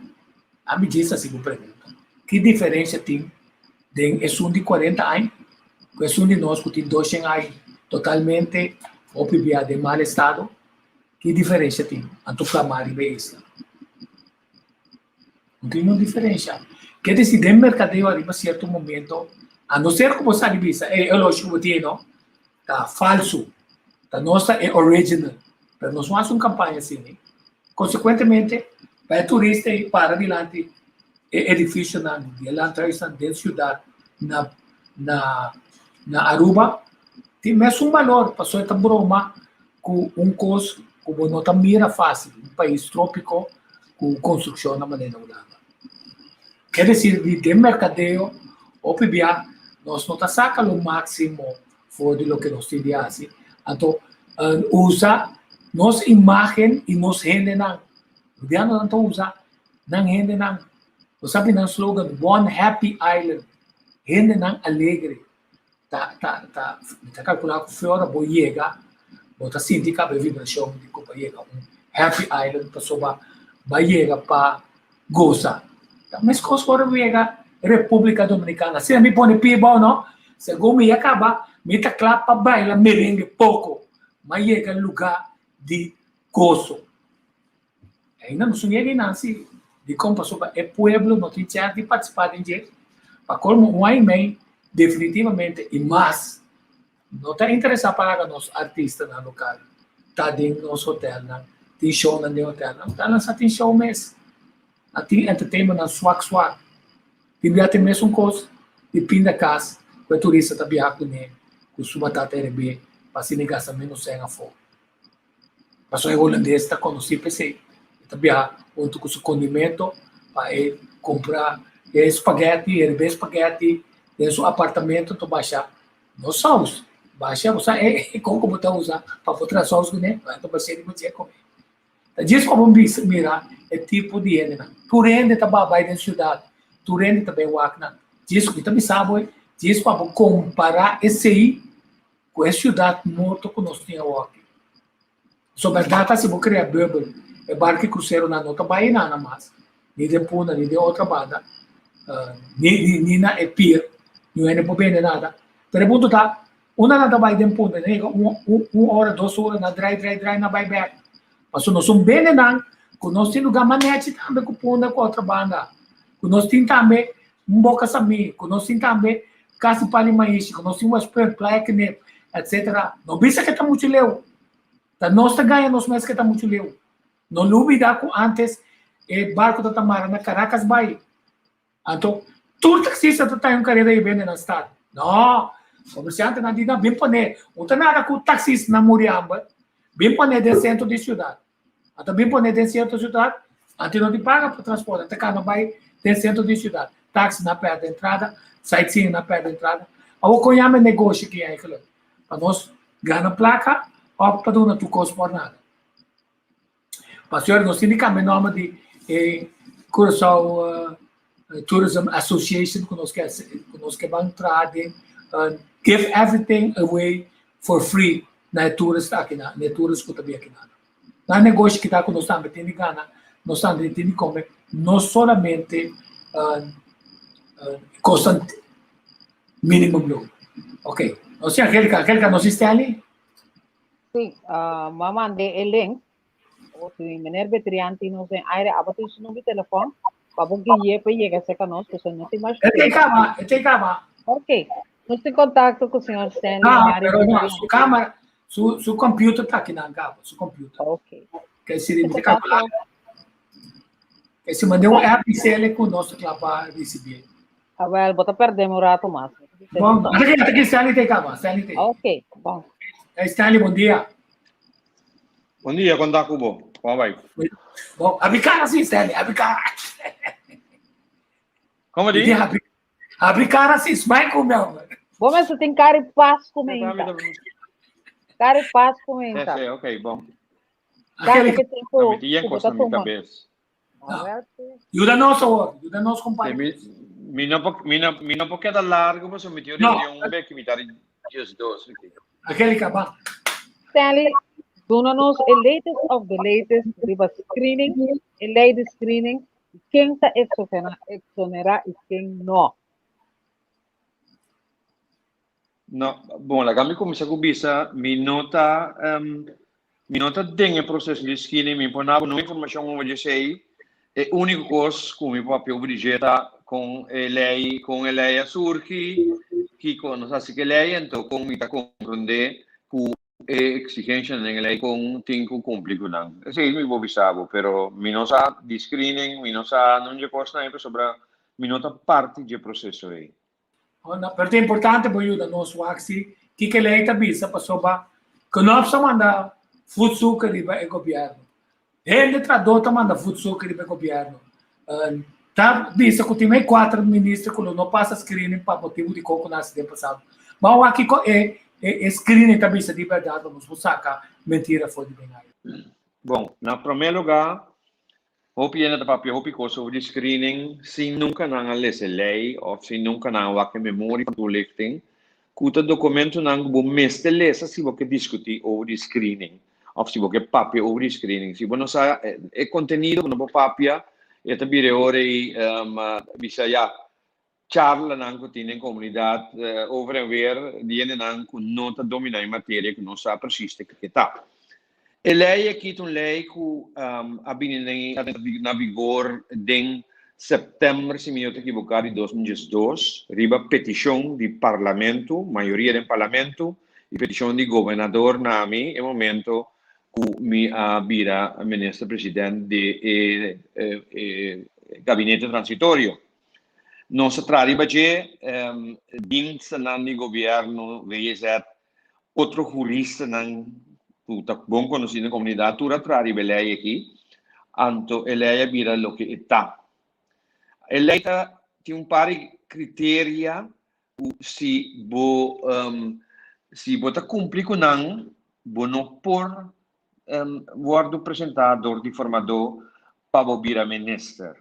ami djis hasi bo pregunta, ki diferensia tin den esun di kuarenta aña ku esun di nos ku tin doshen aña totalmente hopi bia den mal estado? Ki diferensia tin? Anto plamá riba e isla. No tin un diferensia. Ke desi den merkadeo ariba sierto momento, a no ser ku bo sali bisa, e elosio ku bo tin no, ta falsu, ta nos ta e original. Pero nos no hasi un kampaña asina. Konsekuentemente, pa e turista ei para dilanti e edifisionan di e landhuisnan den siudat na na na Aruba, tin mesun balor, pasobra e ta broma ku un kos ku bo no ta mira fásil, un pais trópiko ku konstrukshon na manera Hulanda. Ke desir di den merkadeo hopi bia nos no ta saka lo máksimo for di loke nos tin di hasi, anto usa nos imágen i nos hendenan. Rubianonan ta usa nan hendenan. Bo sabi nan slogan, One Happy Island, hendenan alegre. Ta ta ta mi ta kalkulá ku fe ora bo yega bo ta sinti kaba e vibrashon di ku bo a yega un happy island pasobra bo a yega pa gosa. Ta meskos ora bo yega Repúblika Dominikana. Asina mi pone pie bou no, segun mi ya kaba mi ta kla pa baila merengue poko. Mi a yega lugá di goso. Ainda no sun yega einan si. Dikon? Pasobra e pueblo no tin chèns di partisipá den dje. Pa kolmo un aña i mei definitivamente i mas no ta interesá pa laga nos artistanan lokal ta den nos hotelnan, tin shownan den hotelnan. Hotelnan sa tin show mes. A tin entertainmentnan swak swak. Tin bia tin mesun kos di pinda kas ku e turista ta biaha kuné ku su batata erebé pa asina e gasta ménos sèn afó. Pasobra e holandes ta konosí p'esei. E ta biaha huntu ku su kondimento pa e kumpra e spagèti, e rib'é spagèti den su apartamento ta basha no sous, basha bo sa e kon ku bo ta usa pa bo traha sous kuné, bo ta bash'é riba dje kome. Ta djis pa bo bisa mira e tipo di hendenan. Tur hende ta bai den siudat, tur hende ta bai wak nan. Djis ku mi ta bisa bo, djis pa bo kompará esei ku e siudat morto ku nos tin awoki. So bèrdat ta si bo krea bùbel, e barku i kruseronan no ta bai einan mas, ni den Punda, ni den otro banda, ni ni na e pier, niun hende por bende nada. Pero e punto ta, unda nan ta bai den Punda, nan yega un un ora, dos ora, nan drai drai drai nan bai bèk. Pasobra nos un bendenan ku nos tin lugá mas nèchi tambe ku Punda ku otro banda, ku nos tin tambe un boka samí, ku nos tin tambe Kas di Pali Maishi, ku nos tin West Punt, Playa Knip, etc. No bisa ke ta muchu leu. Ta nos ta gaña nos mes ke ta muchu leu. No lubida ku antes e barku ta ta mara na Caracas Bay. Anto tur taksista ta trae un karera i bende na stad. No, komersiantenan di nan bin pone, un ta nada ku taksistanan muri hamber, bin pone den sentro di siudat. Anto bin pone den sentro siudat, anto no tin paga pa transporte, ta kana bai den sentro di siudat. Taxi na perde entrada, sightseeing na perde entrada. Awor kon yama e negoshi aki eigenlijk? Pa nos gana plaka òf pa duna tur kos por nada? Pasobra nos tin di kambia e nòmber di e Curaçao Tourism Association ku nos ke ku nos ke ban traha den give everything away for free na e tourist aki na e tourist ku ta bin aki na. Na negoshi kita ku nos tambe tin di gana, nos tambe tin di kome, no solamente kosnan minimum loon. Ok, nos tin Angelica. Angelica, nos tin Stanley? Sí, m'a mand'é e link. O si meneer Betrian tin nos den aire, abo tin su number di telefòn pa bo gui'é pa yega serka nos, pasobra no tin mas E tin kaba, e tin kaba. Ok, nos tin kontakto ku señor Stanley No, Mario pero no, Betrian. su kamera, su, su computer ta akinan kaba, su computer. Ok. Ke si mi ta kalkulá, ke si mand'é un app di ku nos ta kla pa risibié. Awel, bo ta perdé mi un rato mas. Bon, ata ki, ata ki Stanley ta kaba, Stanley ta. Ok, bon. Hey Stanley, bon dia. Bon dia, kon ta ku bo? Kon a bai? Bon, habri kara si, Stanley, habri kara. Komo di? Habri, habri kara si, smile ku mi, hombre. Bo mester tin kari pas ku menta. Kari pas ku menta. Sí, ok, bon. Kari ke tin ku Mi tin ku bo kos ta na mi tuma. kabes. Yuda nos awor, yuda nos compadre. Mi, mi no por, mi no, mi no por keda largo pasobra mi tin No. reunion bek mi ta 12. Angelica, ba. Stanley, duna nos e latest of the latest riba screening, e ley di screening, ken ta exonera, exonera y ken no. No, bon, laga mi kuminsá ku bisa, mi no ta, um, mi no ta den e proseso di screening, mi por nabo no informashon over djesei. E úniko kos ku mi papia over di dje ta kon e lei, kon e lei a surgi, kiko nos hasi ku e lei, anto kon mi ta komprondé ku e eksigenshanan den e lei kon tin ku kumpli ku nan. Esei mi por bisa bo, pero mi no sa di screening, mi no sa nun dje kosnan ei pasobra mi no ta parti dje proseso ei. No, pero ta importante bo yuda nos wak si kiko e lei ta bisa pasobra Knops a manda voetzoeker riba e gobierno. Hende trahador ta manda voetzoeker riba e gobierno. Ta bisa ku tin mei kuater minister ku lo no pasa screening pa motibu di kon ku nan hasi den pasado. Ban wak kiko e e screening ta bisa di bèrdat pa nos por saka mentira for di den aire. Bon, na promé lugá Hopi hende ta papia hopi kos over di screening sin nunka nan a lesa e lei òf sin nunka nan a wak e memoria van toelichting, ku ta dokumentonan ku bo mester lesa si bo ke diskutí over di screening òf si bo ke papia over di screening. Si bo no sa e kontenido bo no por papia, e ta bira e ora ei bisa ya charlanan ku tin den komunidat over en weer di hendenan ku no ta dominá e materia, ku no sa presis te kiko ta. E lei aki ta un lei ku a bini na vigor den sèptèmber, si mi no ta ekiboká, di 2012, riba petishon di parlamento, mayoria den parlamento, i petishon di gobernador na mi e momento ku mi a bira minister president di e gabinete transitorio. Nos a traha riba dje, dienstennan di gobièrnu, WZ, otro huristanan ku ta bon konosí den komunidat, tur a traha riba e lei aki, anto e lei a bira loke e ta. E lei ta tin un par di kriteria ku si bo si bo ta kumpli ku nan, bo no por wòrdu presentá dor di formadó pa bo bira minister.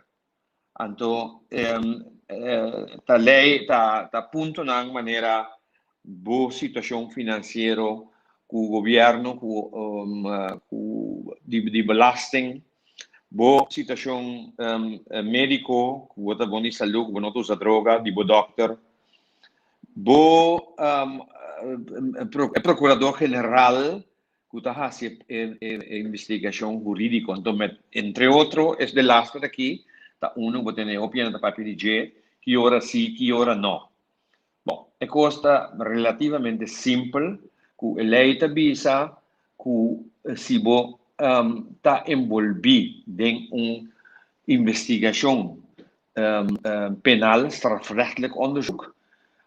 Anto ta lei ta ta puntonan manera bo situacion financiero cu gobierno cu cu di di belasting, bo situacion medico cu bo ta bon di salud cu bo no ta usa droga di bo dokter, bo e procurador general ku ta hasi e e investigashon hurídiko. Anto met entre otro es delaster aki ta unu bo tene hopi hende ta papia di dje, ki ora si, ki ora no. Bon, e kos ta relativamente simpel ku e lei ta bisa ku si bo ta enbolbí den un investigashon penal, strafrechtelijk onderzoek,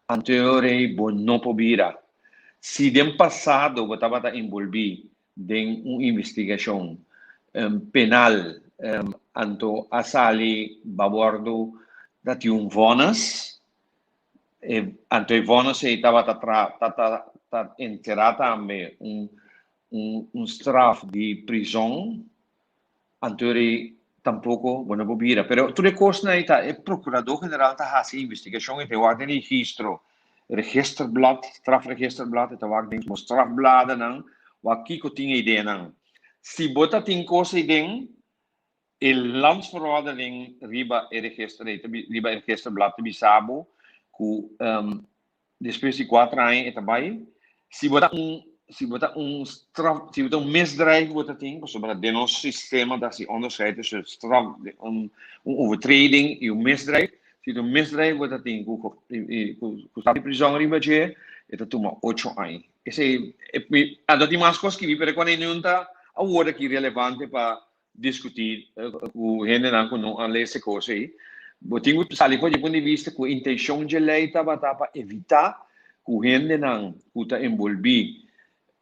anto e ora ei bo no por bira. Si den pasado bo tabata enbolbí den un investigashon penal, anto a sali ba wòrdu ta tin un vònes, anto e vònes ei tabata ta enserá tambe un straf di prizòn. Anto eri tampoco bo no por bira. Pero tur e cosnan ei ta e procurador general ta haci investigacion, e ta wak den registro, registerblad, strafregisterblad, e ta wak den bo strafbladennan, wak kico tin ei den nan. Si bo ta tin cos ei den, e landsverordening riba e register ei, riba e registerblad ta bisa bo cu Despues di kuater aña e ta bai. Si bo ta un, si bo ta un straf, si bo ta un misdrijf bo ta tin, pasobra den nos sistema ta hasi onderscheid tussen straf, un, un overtreding i un misdrijf. Si ta un misdrijf bo ta tin ku, ku, ku stap di prizòn riba dje, e ta tuma ocho aña. Esei, e, mi, anto tin mas kos skibi, pero e kuanei nun ta awor aki relevante pa diskutí ku hendenan ku no a lesa e kos ei. Bo tin ku sali for di punto di bista ku intenshon dje lei tabata pa evitá ku hendenan ku ta enbolbí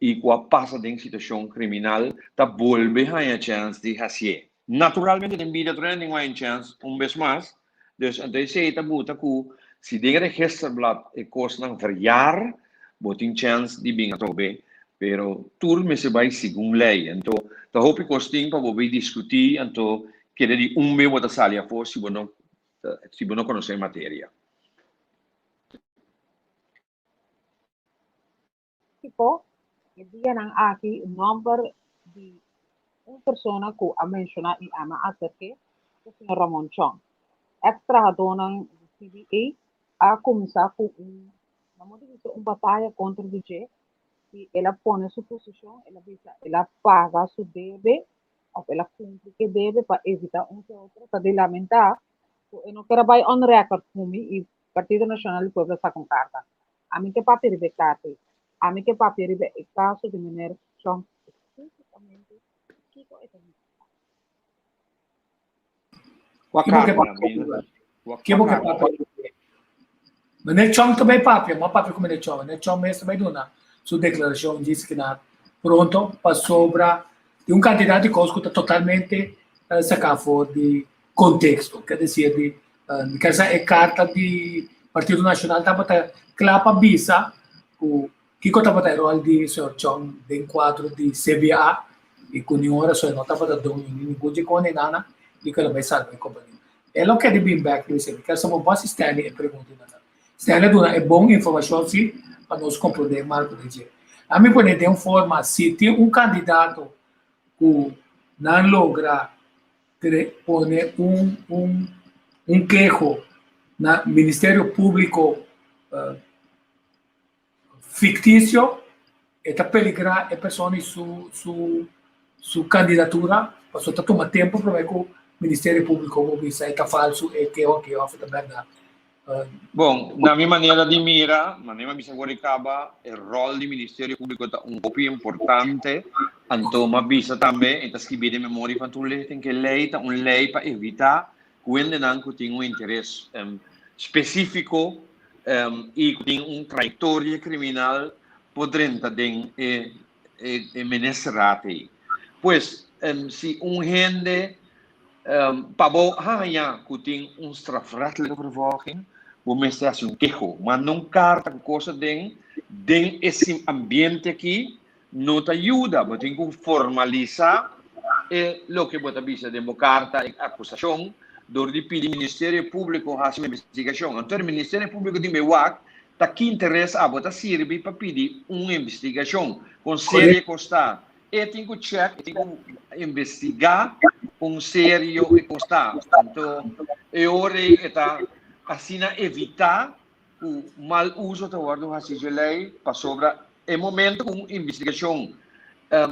i ku a pasa den situashon kriminal ta bolbe haña chèns di hasié. Naturalmente den bida tur hende tin ku haña chèns un bes mas, dus anto esei ta buta ku si den registerblad e kosnan verjaar, bo tin chèns di bin atrobe, pero tur mester bai segun lei. Anto ta hopi kos tin pa bo bai diskutí, anto keda di un be bo ta sali afó si bo no si bo no konosé e materia. Mexico, e dianan aki nomber di un persona cu a menciona y ama acerke ta señor Ramon Chong. Ex trahadornan di CBA a cuminsa cu un, nan por bisa un bataya contra di dje y el a pone su posicion, el a bisa el a paga su debe of el a cumpli cu e debe pa evita un ke otro, ta di lamenta cu e no kier a bay on record cu mi y Partido Nacional di Pueblo a saca un carta. Ami ke papia riba e karta ei. Ami ke papia riba e kaso di meneer Chong spesífikamente kiko e ta nifiká. Kua Ke bo ke karta, papia Mina? riba? Kua Ke kua bo ke karta? papia riba? Meneer Chong ta bai papia, mo a papia ku meneer Chong. Meneer Chong mes ta bai duna su deklarashon djis kina pronto pasobra tin un kantidat di kos ku ta totalmente saká for di konteksto. Ke desir di Mi ker sa e karta di Partido Nashonal tabata kla pa bisa ku kiko tabata e ròl di señor Chong den kuadro di CBA i ku niun ora so e no tabata doño ni ningun dje kondenana i ku el a bai salba e kompania. E lo kere bin bèk riba esei. Mi ker sa bo bòs si Stanley e pregunta nan. Stanley a duna e bon informashon si pa nos komprondé e marko di dje. Ami pone den forma si tin un kandidato ku nan logra pone un un un keho na Ministerio Públiko fiktisio, e ta peligrá e persona i su su su kandidatura, pasobra ta tuma tempu promé ku Ministerio Públiko por bisa e ta falsu e keho aki òf e ta bèrdat. Bon, na mi manera di mira, manera mi a bisa for di caba, e rol di Ministerio Publico ta un hopi importante, anto mi a bisa tambe, e ta scribi den memoria van toelichting, cu e ley ta un ley pa evita cu hendenan cu tin un interes specifico y cu tin un trayectoria criminal por drenta den e e ministerraad ei. Pues, si un hende pa bo haña ku tin un strafrechtelijke vervolging, bo mester hasi un keho. Manda un karta ku kos aden, den e ambiente aki no ta yuda. Bo tin ku formalisá e loke bo ta bisa den bo karta, e akusashon, dor di pidi Ministerio Públiko hasi un investigashon. Anto e Ministerio Públiko tin bai wak Ta ki interes abo ta sirbi pa pidi un investigashon? Kon serio e kos ta? E tin ku chèk, e tin ku investigá kon serio e kos ta. Anto e ora ei e ta asina evitá ku mal uso ta wòrdu hasi dje lei pasobra e momento ku un investigashon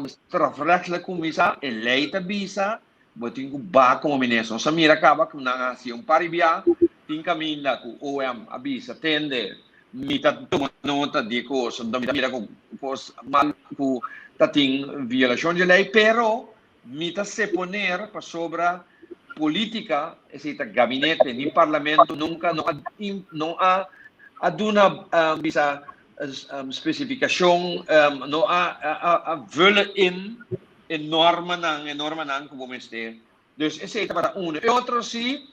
strafrechtelijk kuminsá e lei ta bisa Bo tin ku ba komo minister. Nos a mira kaba ku nan a hasi un par di bia. Tin kaminda ku OM a bisa, Tende, mi ta tuma nota di e kos, anto mi ta mira ku kos mal ku ta tin violashon di e lei, pero mi ta seponer pasobra politika, esei ta gabinete ni parlamento nunka no a no a a duna bisa spesifikashon, no a a vullen in E normanan, e normanan ku bo mester. Dus esei tabata uno. E otro si,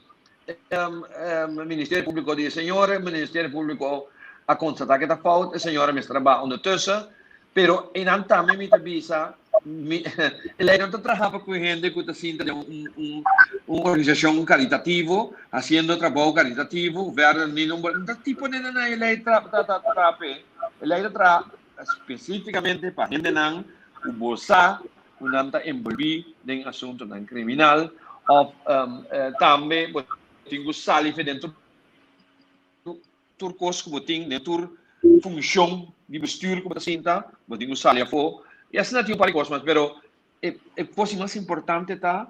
Ministerio Públiko di e señora, Ministerio Públiko a konstatá ku e ta fout, e señora mester a baha ondertussen. Pero einan tambe mi ta bisa, mi, e lei no ta traha pa ku hende ku ta sinta den un, un, un organisashon karitativo, hasiendo trabou karitativo, verder ni no, no ta tipo nena na e lei ta, ta, ta traha p'e. E lei ta traha Spesífikamente pa hendenan ku bo sa ku nan ta enbolbí den asuntunan kriminal òf tambe bo tin ku sali fe den tur tur kos ku bo tin den tur funshon di bestuur ku bo ta sinta bo tin ku sali afó i asina tin un par di kos mas pero E e kos mas importante ta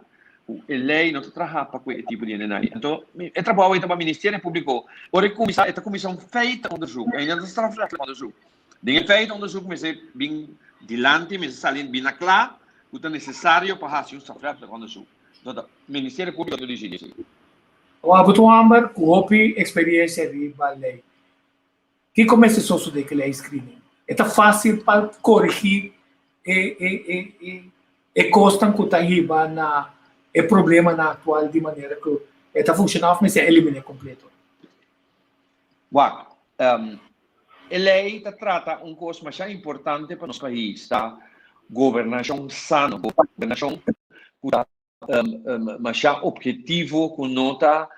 ku e lei no ta traha pa ku e tipo di hendenan ei. Anto e trabou ei ta pa Ministerio Públiko. Ora e kuminsá e ta kuminsá un feitenonderzoek, ainda no ta strafrechtelijk onderzoek. Den e feitenonderzoek mester bin dilanti, mester sali bin na kla ku ta nesesario pa hasi un strafrechtelijk onderzoek. Anto ta Ministerio Públiko ta disidi esei. Bo ta un hòmber ku hopi eksperiensia riba lei. Kiko mester sosodé ku lei screening? E ta fásil pa korigí e e e e e kosnan ku ta hiba na e problemanan aktual di manera ku e ta funshoná òf mester eliminé kompleto? Wak, e lei ta trata un kos masha importante pa nos pais, ta gobernashon sano, gobernashon ku ta masha objetivo, ku no ta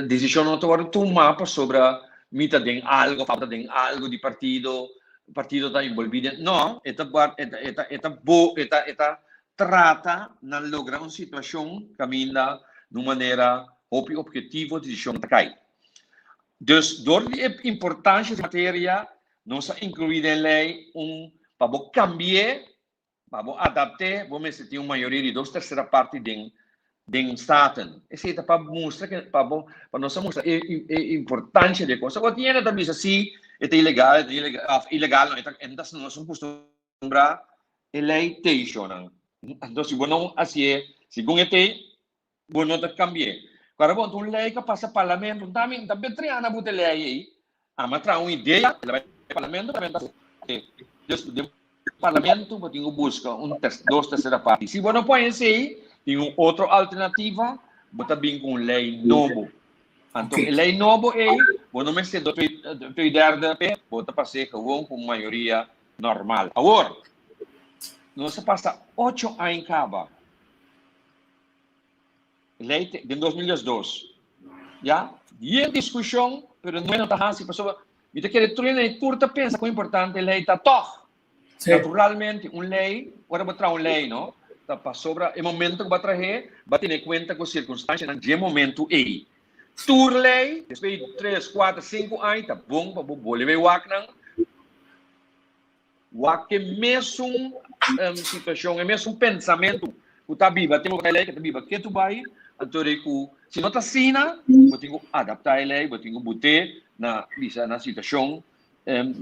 desishon no ta wòrdu tumá pasobra mi ta den algu òf abo ta den algu di partido, partido ta enbolbí den, no, e ta e ta e ta bo e ta e ta trata na logra un situashon kaminda na un manera hopi objetivo desishon ta kai. Dus dor di e importansha di materia nos a inkluí den lei un pa bo kambi'é, pa bo adapt'é, bo mester tin un mayoria di dos tersera parti den den Staten. Esei ta pa mustra ke pa bo pa nos a mustra e e importansha di e kos. Awor tin hende ta bisa si e ta ilegal, e ta ilegal òf ilegal no e ta e ta nos un kustumbrá e lei t'ei shownan. Anto si bo no hasié segun e t'ei Bo no ta cambi'é. Cuando bo un ley ca pasa parlamento, un ta mi, un ta betriana buta e ley ei. Ama traha un idea, el a bai parlamento, parlamento a hace. Dus den parlamento bo tin cu busca un ter, dos tercera parti. Si bo no pone esey, tin un otro alternativa, bo ta bin cu un ley nobo. Anto e ley nobo ei, bo no mester do twee, twee derde p'e, bo ta pas'é gewoon cu un mayoria normal. Awor, nos a pasa ocho aña caba. Ley te den 2012. Ya, yen discusion, pero no no ta hasi pasobra mi ta kere tur hende tur ta pensa con importante ley ta toch. Sí. Naturalmente un ley, ora bo traha un ley, no, ta pasobra e momento ku bo a trah'é, bo a tene kuenta ku sirkunstansianan dje momento ei. Tur ley, despues di tres, kuater, sinku aña ta bon pa bo bolbe wak nan. Wak e mesun situacion, e mesun pensamentu cu ta biba tempo cu ta e ley, cu ta biba ketu bay, anto di cu si no ta asina, bo tin cu adapta e ley, bo tin cu bute na bisa na situacion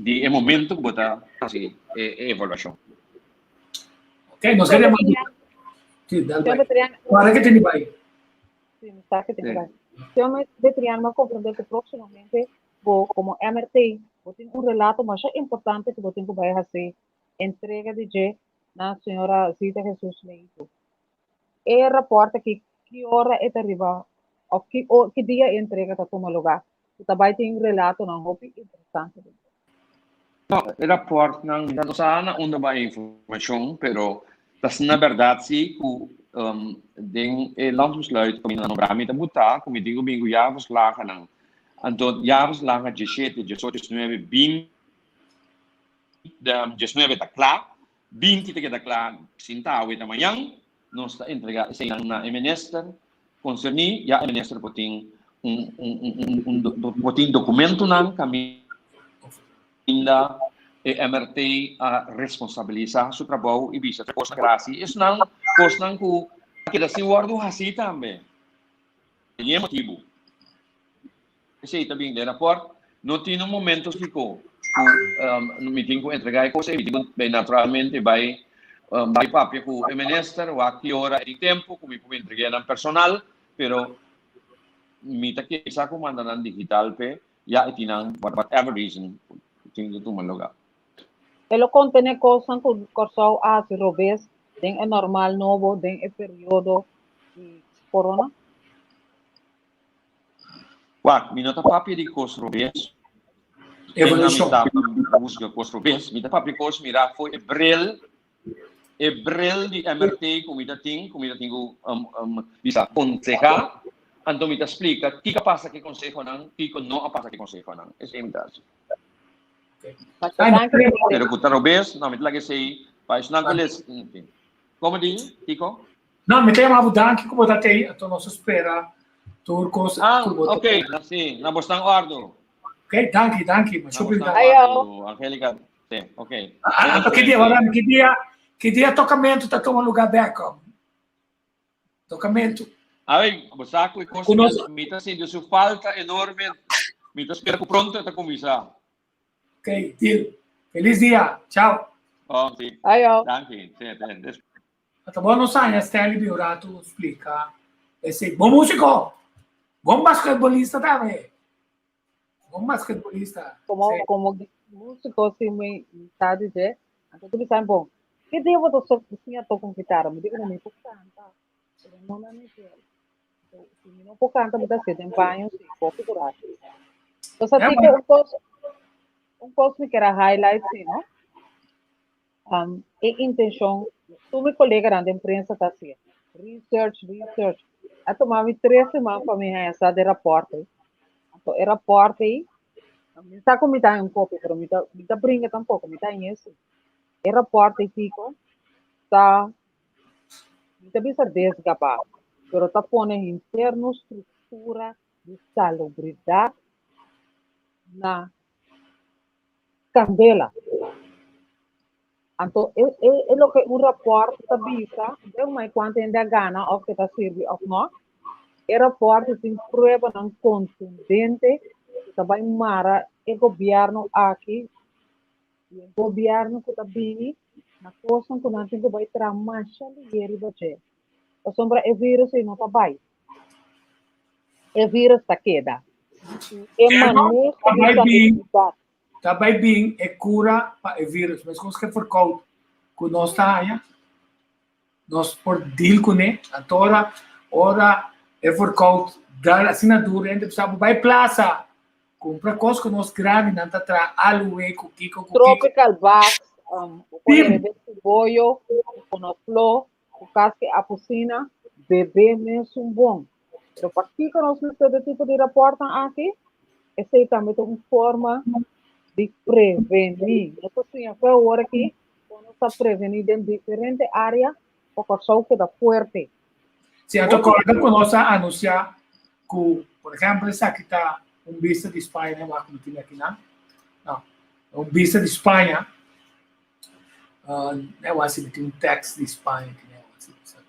di e momento cu bo ta haci e evaluacion. Ok, nos queria manda. Sí, dal bay. Para que tiene bay. Sí, mi sa que tiene bay. Señor Betrian, mi a comprende cu próximamente Bo komo MRT bo tin un relato masha importante ku bo tin ku bai hasi entrega di dje na señora Zita Jesus Leito. E rapòrt aki ki ora e ta riba òf ki ki dia e entrega ta tuma lugá? Ku ta bai tin relatonan hopi interesante den dje. No, e rapòrtnan mi no sa na unda bai e informashon, pero ta asina bèrdat si ku den e landsbesluit ku mi a nombra mi ta buta ku mi tin ku bin ku jaarverslagennan. Anto jaarverslagen diesshete, diesocho, diesnuebe, binti, diesnuebe ta kla, binti ta keda kla sinta awe ta mañan, nos ta entrega eseinan na e minister konserní, ya e minister por tin un un un un por tin dokumentonan kaminda e MRT a responsabilisá su trabou i bisa kosnan grasi. Esnan kosnan ku a keda sin wòrdu hasí tambe. E motibu. Esei ta bin den raport. No tin un momento spesífiko ku mi tin ku entregá e kos ei. Mi tin ku bai naturalmente bai bai papia ku e minister wak ki ora e tin tempu ku mi por entreg'é nan personal, pero mi ta kere sa ku manda nan digital p'e ya e tin nan whatever reason tin ku tuma lugá. E lo kontené kosnan ku Kòrsou a hasi robes den e normal nobo den e periodo di corona? Wak, mi no ta papia di kos robes. Evolushon. Mi ta busca kos robes. Mi ta papia kos mira for e bril, e bril di MRT ku mi ta tin, ku mi ta tin ku um, um, bisa konsehá. Anto mi ta splika kiko a pasa ku e konsehonan, kiko no a pasa ku e konsehonan. Esei mi ta hasi. Pero ku ta robes, no, mi ta laga esei pa esnan ku les. Komo di, Kiko? No, mi ta yama bo danki ku bo ta tei, anto nos a spera tur kos Ah, ku bo ta ok, na si, na bosnan ordu. Ok, danki, danki, Na masha bosnan danki. ordu, Angelica. Si, ok. Ah, anto ki dia, wara, ki dia, ki dia tokamentu ta tuma luga bek? Tokamentu. Ai, bo sa ku e kos Ku nos mi ta sinti su falta enorme. Mi ta spera ku pronto e ta kuminsá. Ok, deal. Feliz dia. Ciao. Oh, si. Ayo. Danki. Si, si. Des Ata bo no saña Stanley bin un ratu splika esei. Bon músiko. Bon basketbolista tambe. Bon basketbolista. Komo, Si. komo. Músiko si mi sa di dje. Anto ta bisa bon, ki dia bo ta siña toka un kitara? Mi di ku no mi por kanta, pero no na nivel. Anto si mi no por kanta mi ta hasié den baño si, hopi kurashi. Bo sa kiko un kos, un kos mi kier a highlight si no, e intenshon, tur mi koleganan den prensa ta hasié, research, research. A tuma mi tres siman pa mi haña sa di e rapòrt ei. Anto e rapòrt ei, mi sa ku mi ta haña un kopia, pero mi ta mi ta bringa tampoko, mi ta haña esei. E rapòrt ei kiko ta, mi ta bisa desgabá, pero ta pone henter nos struktura di salubridat na kandela. Anto e e e loke un rapòrt ta bisa, den mai kuantu hende a gana òf ke ta sirbi òf nò, e rapòrt tin pruebanan kontundente ku ta bai mara e gobièrnu aki i e gobièrnu ku ta bini na kosnan ku nan tin ku bai traha masha lihé riba dje. Pasobra e vírùs ei no ta bai. E vírùs ta keda. I e maneho di salubridat. Ta bai bin e kura pa e vírùs. Meskos ku e verkoud ku nos ta haña, nos por deal kuné. Anto ora ora e verkoud dal asina duru hende bisa bo bai plasa kumpra kos ku nos grandinan ta traha aloe ku kiko ku kiko. Tropical box, bo por herebe siboyo, bo pone flo, Ku kas ke apusina, bebé mesun bon. Pero pakiko nos mester de tipo di raportnan aki? Esei tambe ta un forma di prevení. Nos ta siña fe awor aki kon nos ta prevení den diferente área pa Kòrsou keda fuerte. Si, anto kòrda ku nos a anunsiá ku, por ehèmpel, esaki ta un bista di Spaña, no wak ku mi tin akinan, no, un bista di Spaña. Uh, eu acho que tem um texto de Espanha que eu acho que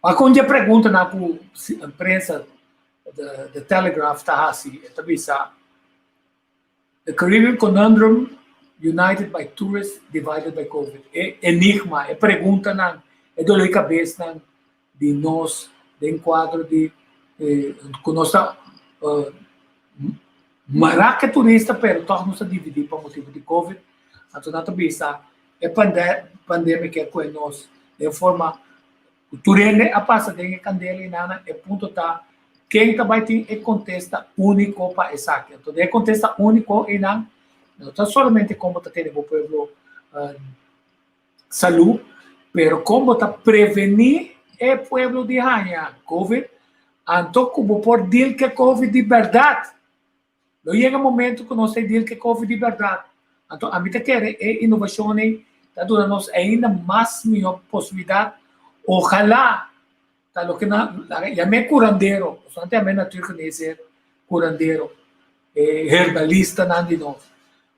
Mas com a pergunta na ku prensa de, de Telegraph ta hasi, ta bisa The Caribbean Conundrum United by Tourists, Divided by COVID. E enigma, e pregunta nan, e dolor de cabeça nan di nos den cuadro di eh, ku nos ta uh, mará ke turista pero toch nos ta dividí pa motibu di COVID. Anto nan ta bisa e pande pandemia ke koe nos den forma ku tur hende a pasa den e kandela i nana e punto ta ken ta bai tin e kontesta úniko pa esaki. Anto den e kontesta úniko einan no ta solamente kon bo ta tene bo pueblo uh, salú, pero kon bo ta prevení e pueblo di haña Covid, anto ku bo por deal ku e Covid di bèrdat. Lo yega momento ku nos ta deal ku e Covid di bèrdat. Anto ami ta kere e inovashon ei ta duna nos ainda mas mihó posibilidat. Ojalá ta loke nan yam'é kurandero, pasobra nan ta yam'é natuurgeneesheer kurandero, e herbalistanan di nos.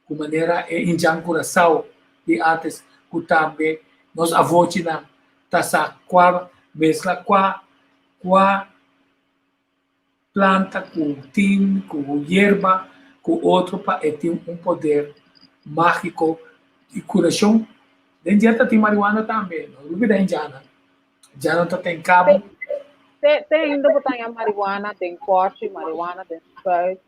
Ku manera e indjan Curaçao di antes ku tambe nos avochinan ta sa kua meskla kua kua planta ku tin ku yerba ku otro pa e tin un poder mágiko di kurashon. Den dje ta tin marihuana tambe, no lubida indjannan. Indjannan ta ten kabo. Te te ainda bo ta haña marihuana den kòchi, marihuana den spuit.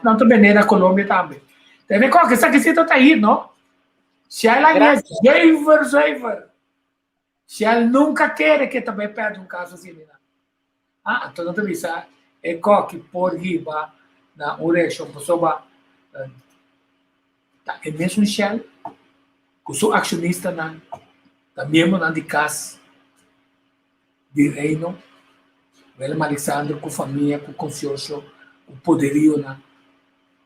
Nan ta bende na Colombia tambe. Tene kòk, esaki si ta hit, no? Shell a ña zuiver, zuiver. Shell nunca kere ke ta bai pèrdè un kaso asina nan. Ah, anto nan ta bisa e kòki por hiba na un reakshon pasobra ta e mesun Shell ku su akshonistanan ta miembronan di kas di Reino, Willem Alexander ku famia, ku konsiosio, ku poderionan.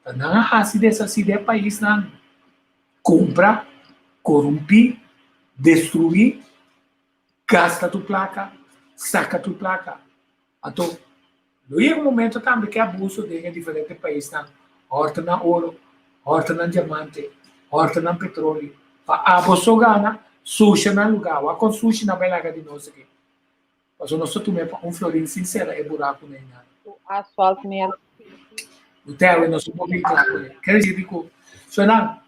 Ta nan a hasi desasi den e paisnan. Kumpra, korumpí, destruí, gasta tur plaka, saka tur plaka. Anto, lo yega un momento tambe ku e abuso den e diferente paisnan, hòrta nan oro, hòrta nan diamante, hòrta nan petrolio, pa abo so gana, susha nan lugá. Wak kon sushi nan bai laga di nos aki. Pasobra nos ta tum'é pa un florin sin sera e burakunan ei nada. Ku asfalt mer sinti. Ku tèwe nos no por bin kla kuné. Kere disi ku so nan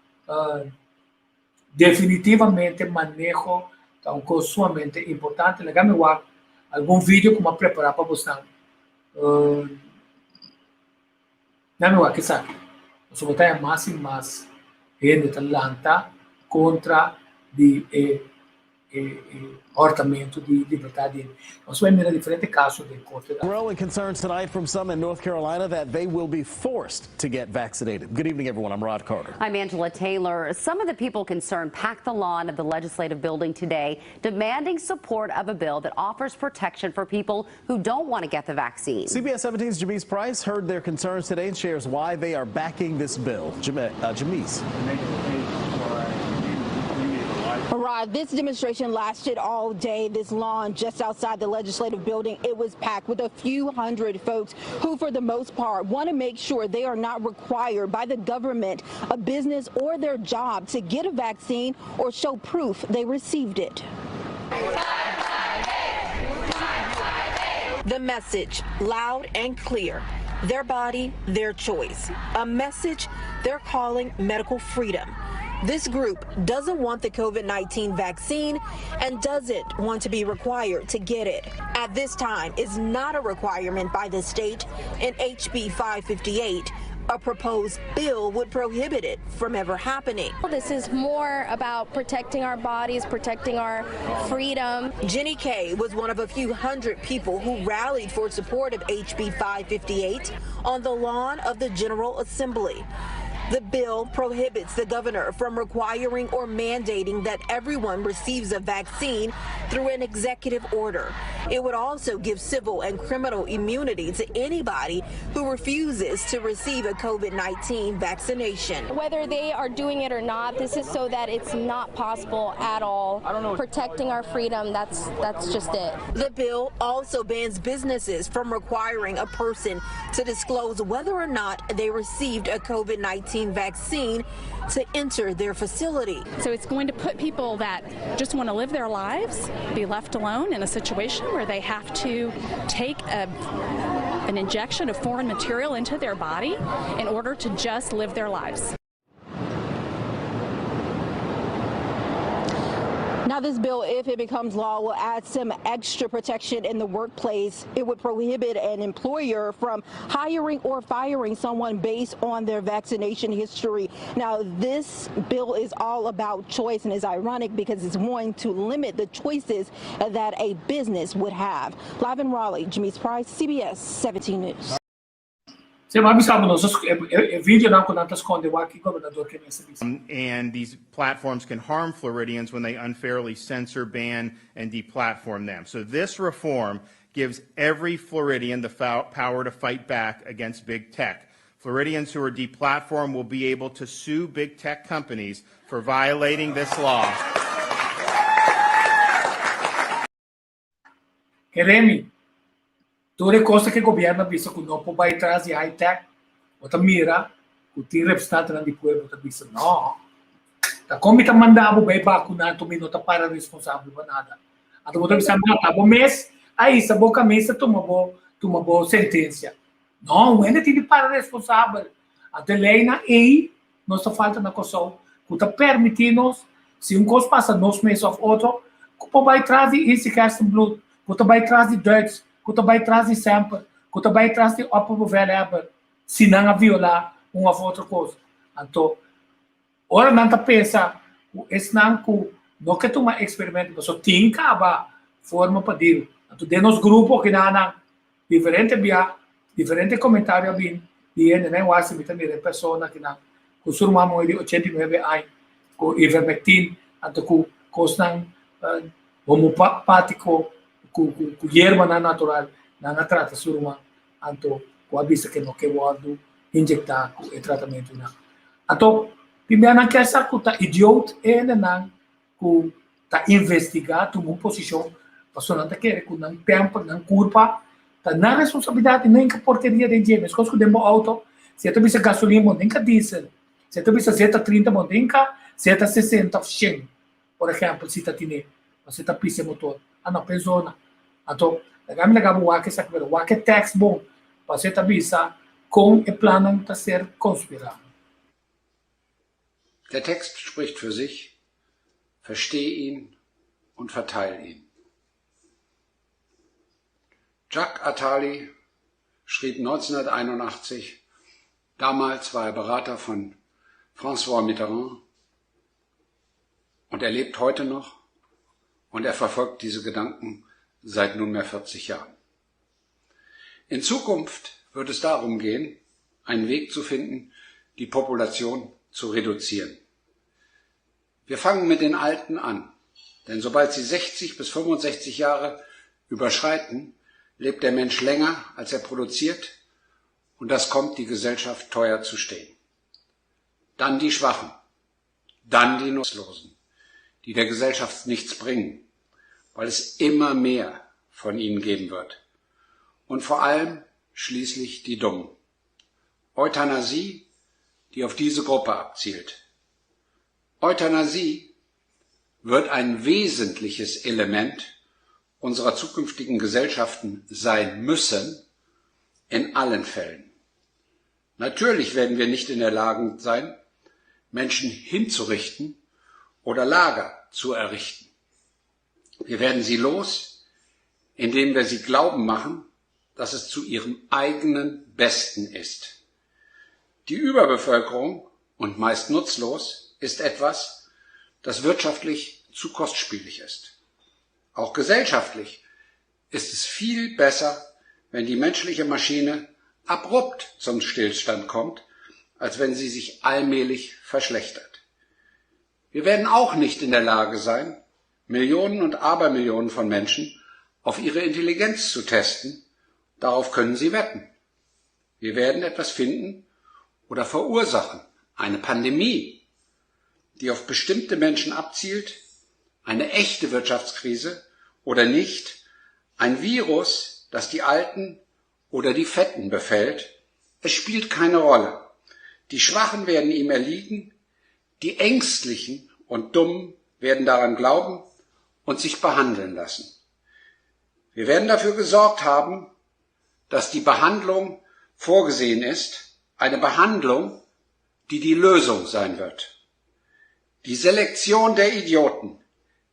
definitivamente maneho ta un kos sumamente importante. Laga mi wak algun video ku mi a prepará pa bosnan. Nan mi wak esaki. Pasobra ta haña mas i mas. Hende ta lanta kontra di e e hòrtamentu di libertat di hende. Nos bai mira diferente kaso den korte ta. Growing concerns tonight from some in North Carolina that they will be forced to get vaccinated. Good evening, everyone. I'm Rod Carter. I'm Angela Taylor. Some of the people concerned packed the lawn of the legislative building today, demanding support of a bill that offers protection for people who don't want to get the vaccine. CBS 17's Jamice Price heard their concerns today and shares why they are backing this bill. Uh, Jamice. Rod, this demonstration lasted all day. This lawn just outside the legislative building, it was packed with a few hundred folks who, for the most part, want to make sure they are not required by the government, a business, or their job to get a vaccine or show proof they received it. The message, loud and clear. Their body, their choice. A message they're calling medical freedom. This group doesn't want the COVID 19 vaccine and doesn't want to be required to get it. At this time, is not a requirement by the state in HB 558 a proposed bill would prohibit it from ever happening. This is more about protecting our bodies, protecting our freedom. Jenny Kay was one of a few hundred people who rallied for support of HB 558 on the lawn of the General Assembly. The bill prohibits the governor from requiring or mandating that everyone receives a vaccine through an executive order. It would also give civil and criminal immunity to anybody who refuses to receive a COVID 19 vaccination. Whether they are doing it or not, this is so that it's not possible at all. Protecting our freedom, that's, that's just it. The bill also bans businesses from requiring a person to disclose whether or not they received a COVID 19 vaccine to enter their facility. So it's going to put people that just want to live their lives be left alone in a situation where they have to take a, an injection of foreign material into their body in order to just live their lives. Now, this bill, if it becomes law, will add some extra protection in the workplace. It would prohibit an employer from hiring or firing someone based on their vaccination history. Now, this bill is all about choice and is ironic because it's going to limit the choices that a business would have. Live in Raleigh, Jamice Price, CBS 17 News. Se m'a bisa bo nos e videonan ku nan ta skonde wak ki gobernador ke mester bisa. And these platforms can harm Floridians when they unfairly censor, ban, and deplatform them. So this reform gives every Floridian the power to fight back against big tech. Floridians who are deplatformed will be able to sue big tech companies for violating this law. Keremi, tur e kos ku gobièrnu a bisa ku no por bai tras di high tech, bo ta mira ku tin representantenan di pueblo ta bisa no. Ta kon mi ta manda bo bai bakuná anto mi no ta para responsabel pa nada. Anto bo ta bisa no, ta bo mes a hisa bo kamisa tuma bo tuma bo sentensia. No, un hende tin di para responsabel. Anto e leinan ei nos ta falta na Kòrsou ku ta permití nos, si un kos pasa nos mes òf otro, ku por bai tras di Izzy Gerstenbluth, ku ta bai tras di Duits, ku ta bai tras di Semper, ku ta bai tras di Opperbevelhebber, si nan a violá un òf otro kos. Anto, ora nan ta pensa ku esnan ku no ke tuma eksperimento pasobra tin kaba forma pa dil. Anto den nos grupo kinanan Diferente bia, diferente komentario a bin di hende nan wak si mi ta mira e persona kinan ku su ruman muhé di 89 aña ku ivermectin anto ku kosnan homopatiko ku ku yerbanan natural nan a trata su ruman anto ku a bisa ke no ke wòrdu injektá ku e tratamentunan. Anto primera nan kier sa ku ta idioot e hendenan ku ta investigá tuma un posishon pasobra nan ta kere ku nan tèmper, nan kurpa ta nan responsabilidat i no hinka porkeria den dje. Meskos ku den bo outo, si e ta bisa gasolin bo no hinka diesel, si e ta bisa zeta trinta bo no hinka zeta sesenta òf shen, por ehèmpel, si ta tine pasobra e ta pisa e motor. A no penzona. Anto, laga mi laga bo wak esaki pero wak e tèks bon pasobra e ta bisa kon e plannan ta ser konspirá. Der Text spricht für sich, versteh ihn und verteil ihn. Jacques Attali schrieb 1981, damals war er Berater von François Mitterrand und er lebt heute noch und er verfolgt diese Gedanken seit nunmehr 40 Jahren. In Zukunft wird es darum gehen, einen Weg zu finden, die Population zu reduzieren. Wir fangen mit den Alten an, denn sobald sie 60 bis 65 Jahre überschreiten, lebt der Mensch länger, als er produziert, und das kommt die Gesellschaft teuer zu stehen. Dann die Schwachen, dann die Nutzlosen, die der Gesellschaft nichts bringen, weil es immer mehr von ihnen geben wird. Und vor allem schließlich die Dummen. Euthanasie, die auf diese Gruppe abzielt. Euthanasie wird ein wesentliches Element unserer zukünftigen Gesellschaften sein müssen, in allen Fällen. Natürlich werden wir nicht in der Lage sein, Menschen hinzurichten oder Lager zu errichten. Wir werden sie los, indem wir sie glauben machen, dass es zu ihrem eigenen Besten ist. Die Überbevölkerung und meist nutzlos ist etwas, das wirtschaftlich zu kostspielig ist. Auch gesellschaftlich ist es viel besser, wenn die menschliche Maschine abrupt zum Stillstand kommt, als wenn sie sich allmählich verschlechtert. Wir werden auch nicht in der Lage sein, Millionen und Abermillionen von Menschen auf ihre Intelligenz zu testen. Darauf können sie wetten. Wir werden etwas finden oder verursachen, eine Pandemie, die auf bestimmte Menschen abzielt, eine echte Wirtschaftskrise oder nicht, ein Virus, das die Alten oder die Fetten befällt, es spielt keine Rolle. Die Schwachen werden ihm erliegen, die Ängstlichen und Dummen werden daran glauben und sich behandeln lassen. Wir werden dafür gesorgt haben, dass die Behandlung vorgesehen ist, eine Behandlung, die die Lösung sein wird. Die Selektion der Idioten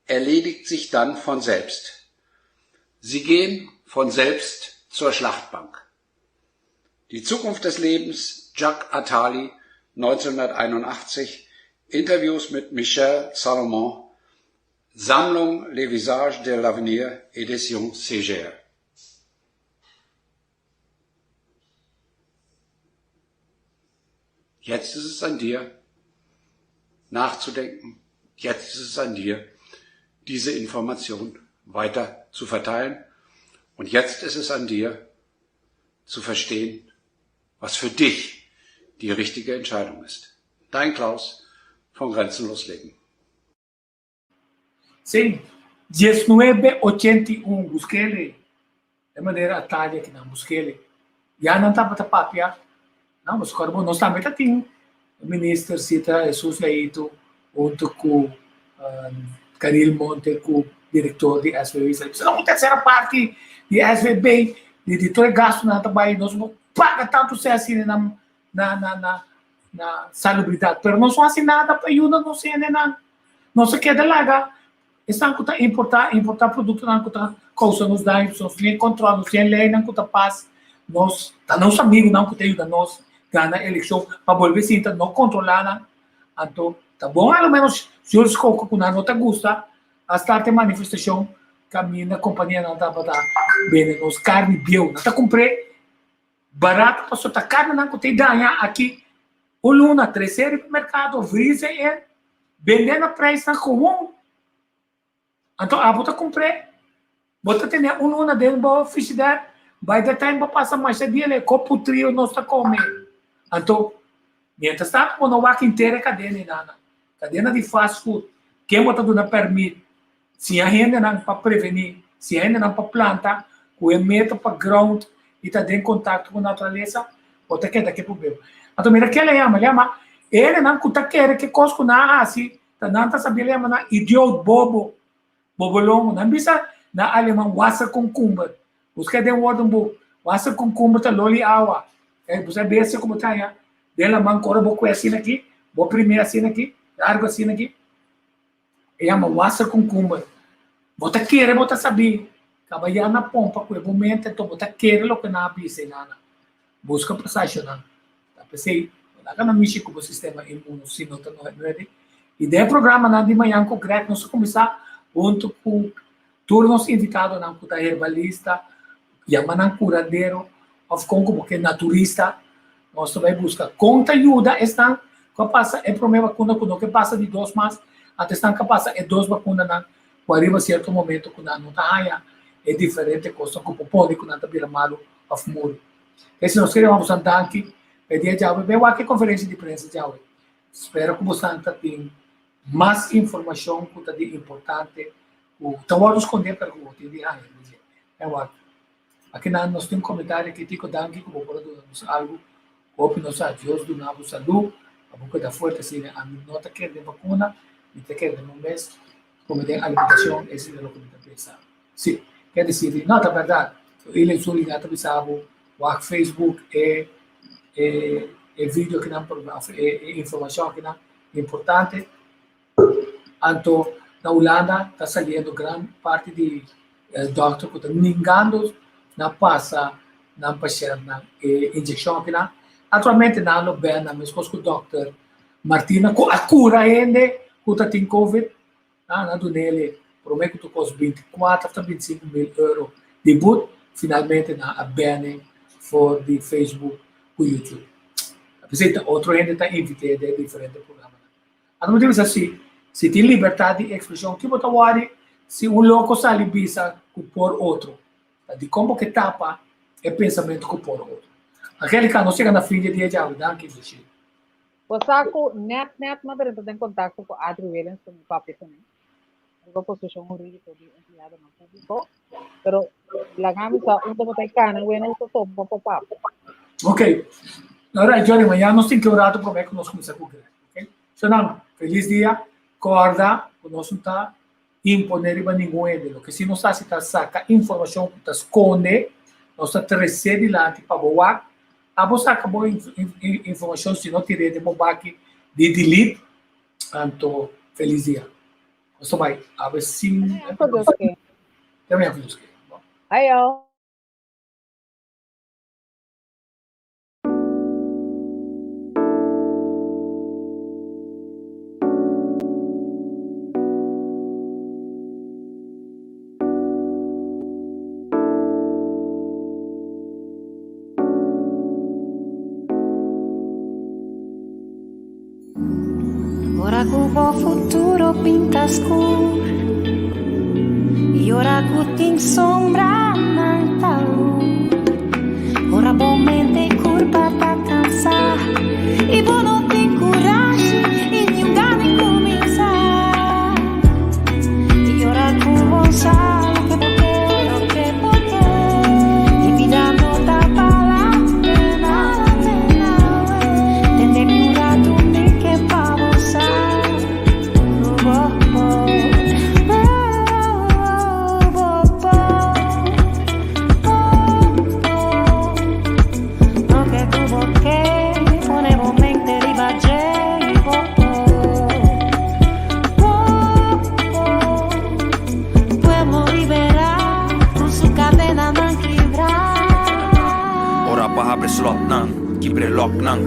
erledigt sich dann von selbst. Sie gehen von selbst zur Schlachtbank. Die Zukunft des Lebens, Jacques Attali, 1981, Interviews mit Michel Salomon, Sammlung Les Visages de l'Avenir, Edition Seger. Jetzt ist es an dir, nachzudenken. Jetzt ist es an dir, diese Information weiter zu verteilen. Und jetzt ist es an dir, zu verstehen, was für dich die richtige Entscheidung ist. Dein Klaus von Grenzenlos Leben. Sí, 1981, buskele. E manera Atalia ki nan buskele. Ya nan tabata papia. No, nos acorda nos tambe ta tin minister Sita Jesus Leito hunto cu Caril Monte cu director di SVB. Sa bisa un tercera parti di SVB di di tur e gastonan ta bai nos no paga tanto sea asina na na na na na salubridad. Pero nos no hasi nada pa yuda nos hendenan. Nos a keda laga esnan ku ta importá, importá produktonan ku ta kousa nos daño, nos tin kontrol, nos tin leinan ku ta pas, nos ta nos amigunan ku ta yuda nos gana elekshon pa bolbe sinta no kontrolá nan. Anto ta bon a lo menos Jules Coco ku nan no ta gusta a start e manifestashon kaminda kompanianan tabata bende nos karni bieu. Nan ta kumpr'é barato pasobra ta karninan ku ta daña aki un luna tresé riba merkado, vrieze e, bendé na preisnan gewoon. Anto abo ta kumpr'é, bo ta tene un luna den bo frishider, by the time bo pasa masha dia lei ko putrio nos ta kome. Anto, mientras tanto bo no wak henter e kadena einana, kadena di fast food, ken bo ta duna permit? Siña hendenan pa prevení, siña hendenan pa planta ku e meta pa ground i ta den kontakto ku naturalesa, bo ta keda ke problema. Anto mira ke el a yama, el a yama e hendenan ku ta kere ke kos ku nan a hasi, ta nan ta sabi el a yama nan idioot, bobo, bobolongo. Nan bisa na aleman wasserkomkommer. Buska den woordenboek, wasserkomkommer ta loli awa. Bo sa bestia ku bo ta haña den laman ku ora bo kue asina aki, bo primi asina aki, largu asina aki. E yama wasserkomkommer. Bo ta kere bo ta sabí. Kaba ya na pompa ku e bo mente, anto bo ta kere loke nan a bisa i nana. Buska pasashonan. Ta p'esei. Laga nan mishi ku bo sistema inmuno si no ta ready. I den e programanan di mañan ku Greg nos a kuminsá huntu ku tur nos invitadonan ku ta herbalista, yama nan kurandero òf kon ku bo ke naturista, nos ta bai buska kon ta yuda esnan ku a pasa e promé bakuna ku no ke pasa di dos mas, anto esnan ku a pasa e dos bakunanan ku ariba sierto momento ku nan no ta haña e diferente kosnan ku por pone ku nan ta bira malu òf muri. Esei nos kere wak boso danki pa e dia djawe. Bai wak e konferensia di prensa djawe. Spera ku boso ta tin mas informashon ku ta di importante ku ta wòrdu skondé pero ku bo tin di haña riba dje. Bai wak. Akinan nos tin un komentario aki, Tico danki ku bo por a duna nos algu ku hopi nos sa. Dios duna bo salú pa bo keda fuerte asina. Ami no ta kere den bakuna, mi ta kere den bo mes kome den alimentashon, esei ta loke mi ta pensa. Sí, ke disi di, no, ta bèrdat. Ile Zúñiga ta bisa bo, wak Facebook e e e video kinan òf e e informashon kinan importante. Anto na Hulanda ta saliendo gran parti di dòkter ku ta ningando na pasa nan pashèntnan e inyekshon kinan. Aktualmente nan lo bèn nan meskos ku dòkter Martina ku a kura hende ku ta tin covid. Nan a dun'el promé ku tur kos 24 ta 25 mil euro di but, finalmente nan a bèn'e for di Facebook ku YouTube. P'esei ta otro hende ta invit'é den diferente programanan. Anto mi ta bisa si, si tin libertat di ekspreshon, ki bo ta wòri si un loko sali bisa ku por otro? Ta dikon bo ke tapa e pensamentu ku por otro? Angelica, nos yega na fin di e dia djawe. Danki, Lushil. Bo sa ku nèt nèt mi a drenta den kontakto ku Adri Willems pa mi papia kuné riba posishon hurídiko di empleadonan públiko, pero laga mi sa unda bo ta e kana wena usa sopa pa papia. Ok. Alright, Johnny, mañana nos tin ke un rato promé ku nos kuminsá ku Greg, ok? Shonam, felis dia. Kòrda ku nos no ta imponé riba ningun hende. Loke si nos hasi ta saka informashon ku ta skonde, nos ta tresé dilanti pa bo wak. Abo saka bo informashon si no tir'é den bo baki di delete. Anto felis dia. Nos ta bai awe sin. Te mañana ku Dios ke. Te mañana ku Dios ke. Ayo. Ora ku bo futuro pinta skur I ora ku tin sombranan ta lur Ora bo mente i kurpa ta kansá I bo no tin kurashi i niun gana di kuminsá I ora ku bo sa loke bo ke loke bo ke I bida no ta bala pena Tende mi un ratu mi ke pa bo sa ku bo por Bo por Bo por Loke ku bo ke pone bo mente riba dje i bo por Bo por Pueblo liberá ku su kadenanan kibrá. Ora pa habri slotnan, kibre locknan.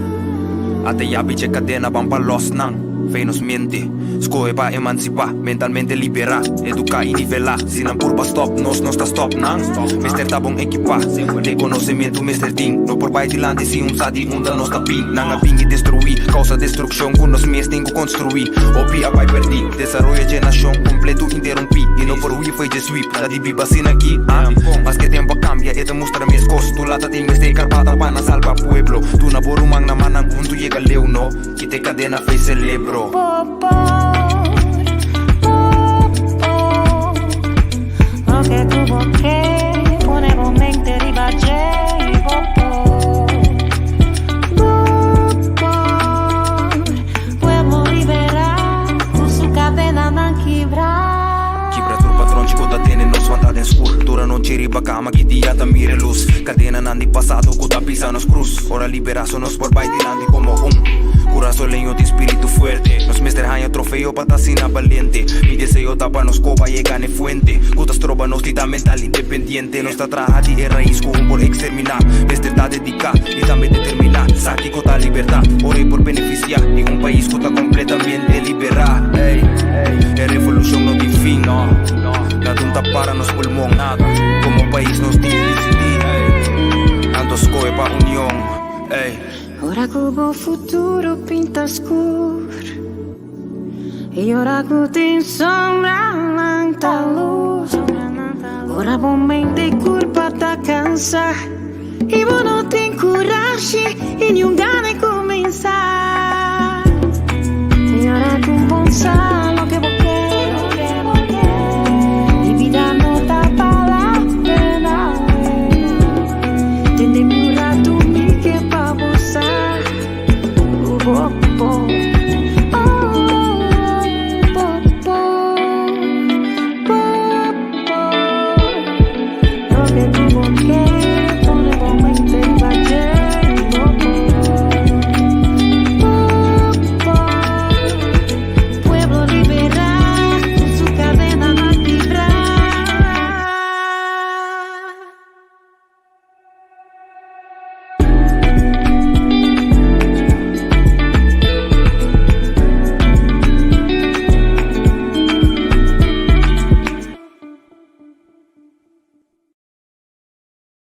Ata yabi dje kadena ban pa los nan. Fe nos mente, skohe pa emansipá, mentalmente liberá, eduká i nivelá. Si nan purba stòp nos, nos ta stòp nan. Mester ta bon ekipá, den konosementu mester tin. No por bai dilanti si un sa di unda nos ta bin. Nan a bin i destruí, kousa destrukshon ku nos mes tin ku konstruí. Hopi a bai pèrdí, desaroyo dje nashon kompletu interumpí. I no por hui fo'i dje sweep, ta di biba asina aki, ah. Maske tempu a kambia, e ta mustra meskos. Tu lata tin mester karpata pa nan salba pueblo. Duna bo ruman na mannan huntu yega leu, no. Kita e kadena fei selebro. Bo por, bo por Loke ku bo ke pone bo mente riba dje i bo por Bo por Pueblo liberá ku su kadenanan kibrá. Kibra tur patronchi ku ta tene nos wanta den skur. Tur anochi riba kama ki dia ta mira e lus. Kadenanan di pasado ku ta pisa nos krus. Ora liberá so nos por bai dilanti komo un. Kurasoleño tin spiritu fuerte. Nos mester haña trofeo pa ta asina baliente. Mi deseo ta pa nos koba yega n'e fuente ku ta stroba nos di ta mental independiente. Nos ta traha di e rais ku un por eksterminá. Mester ta dediká i tambe determiná. Sa kiko ta libertad ora e por benefisiá di un pais ku ta kompletamente liberá. Ey, e revolushon no tin fin. Nada un ta para nos pulmon. Komo pais nos tin disidí. Anto skohe pa union. Ey. Ora ku bo futuro pinta skur I ora ku tin sombra lanta lus Ora bo mente i kurpa ta kansa I bo no tin kurashi i niun gana di kuminsá I ora ku bo sa loke bo ke I bida no ta bala pena Tende mi un ratu mi ke pa bo sa ku bo por Oh bo por bo por Loke ku bo ke.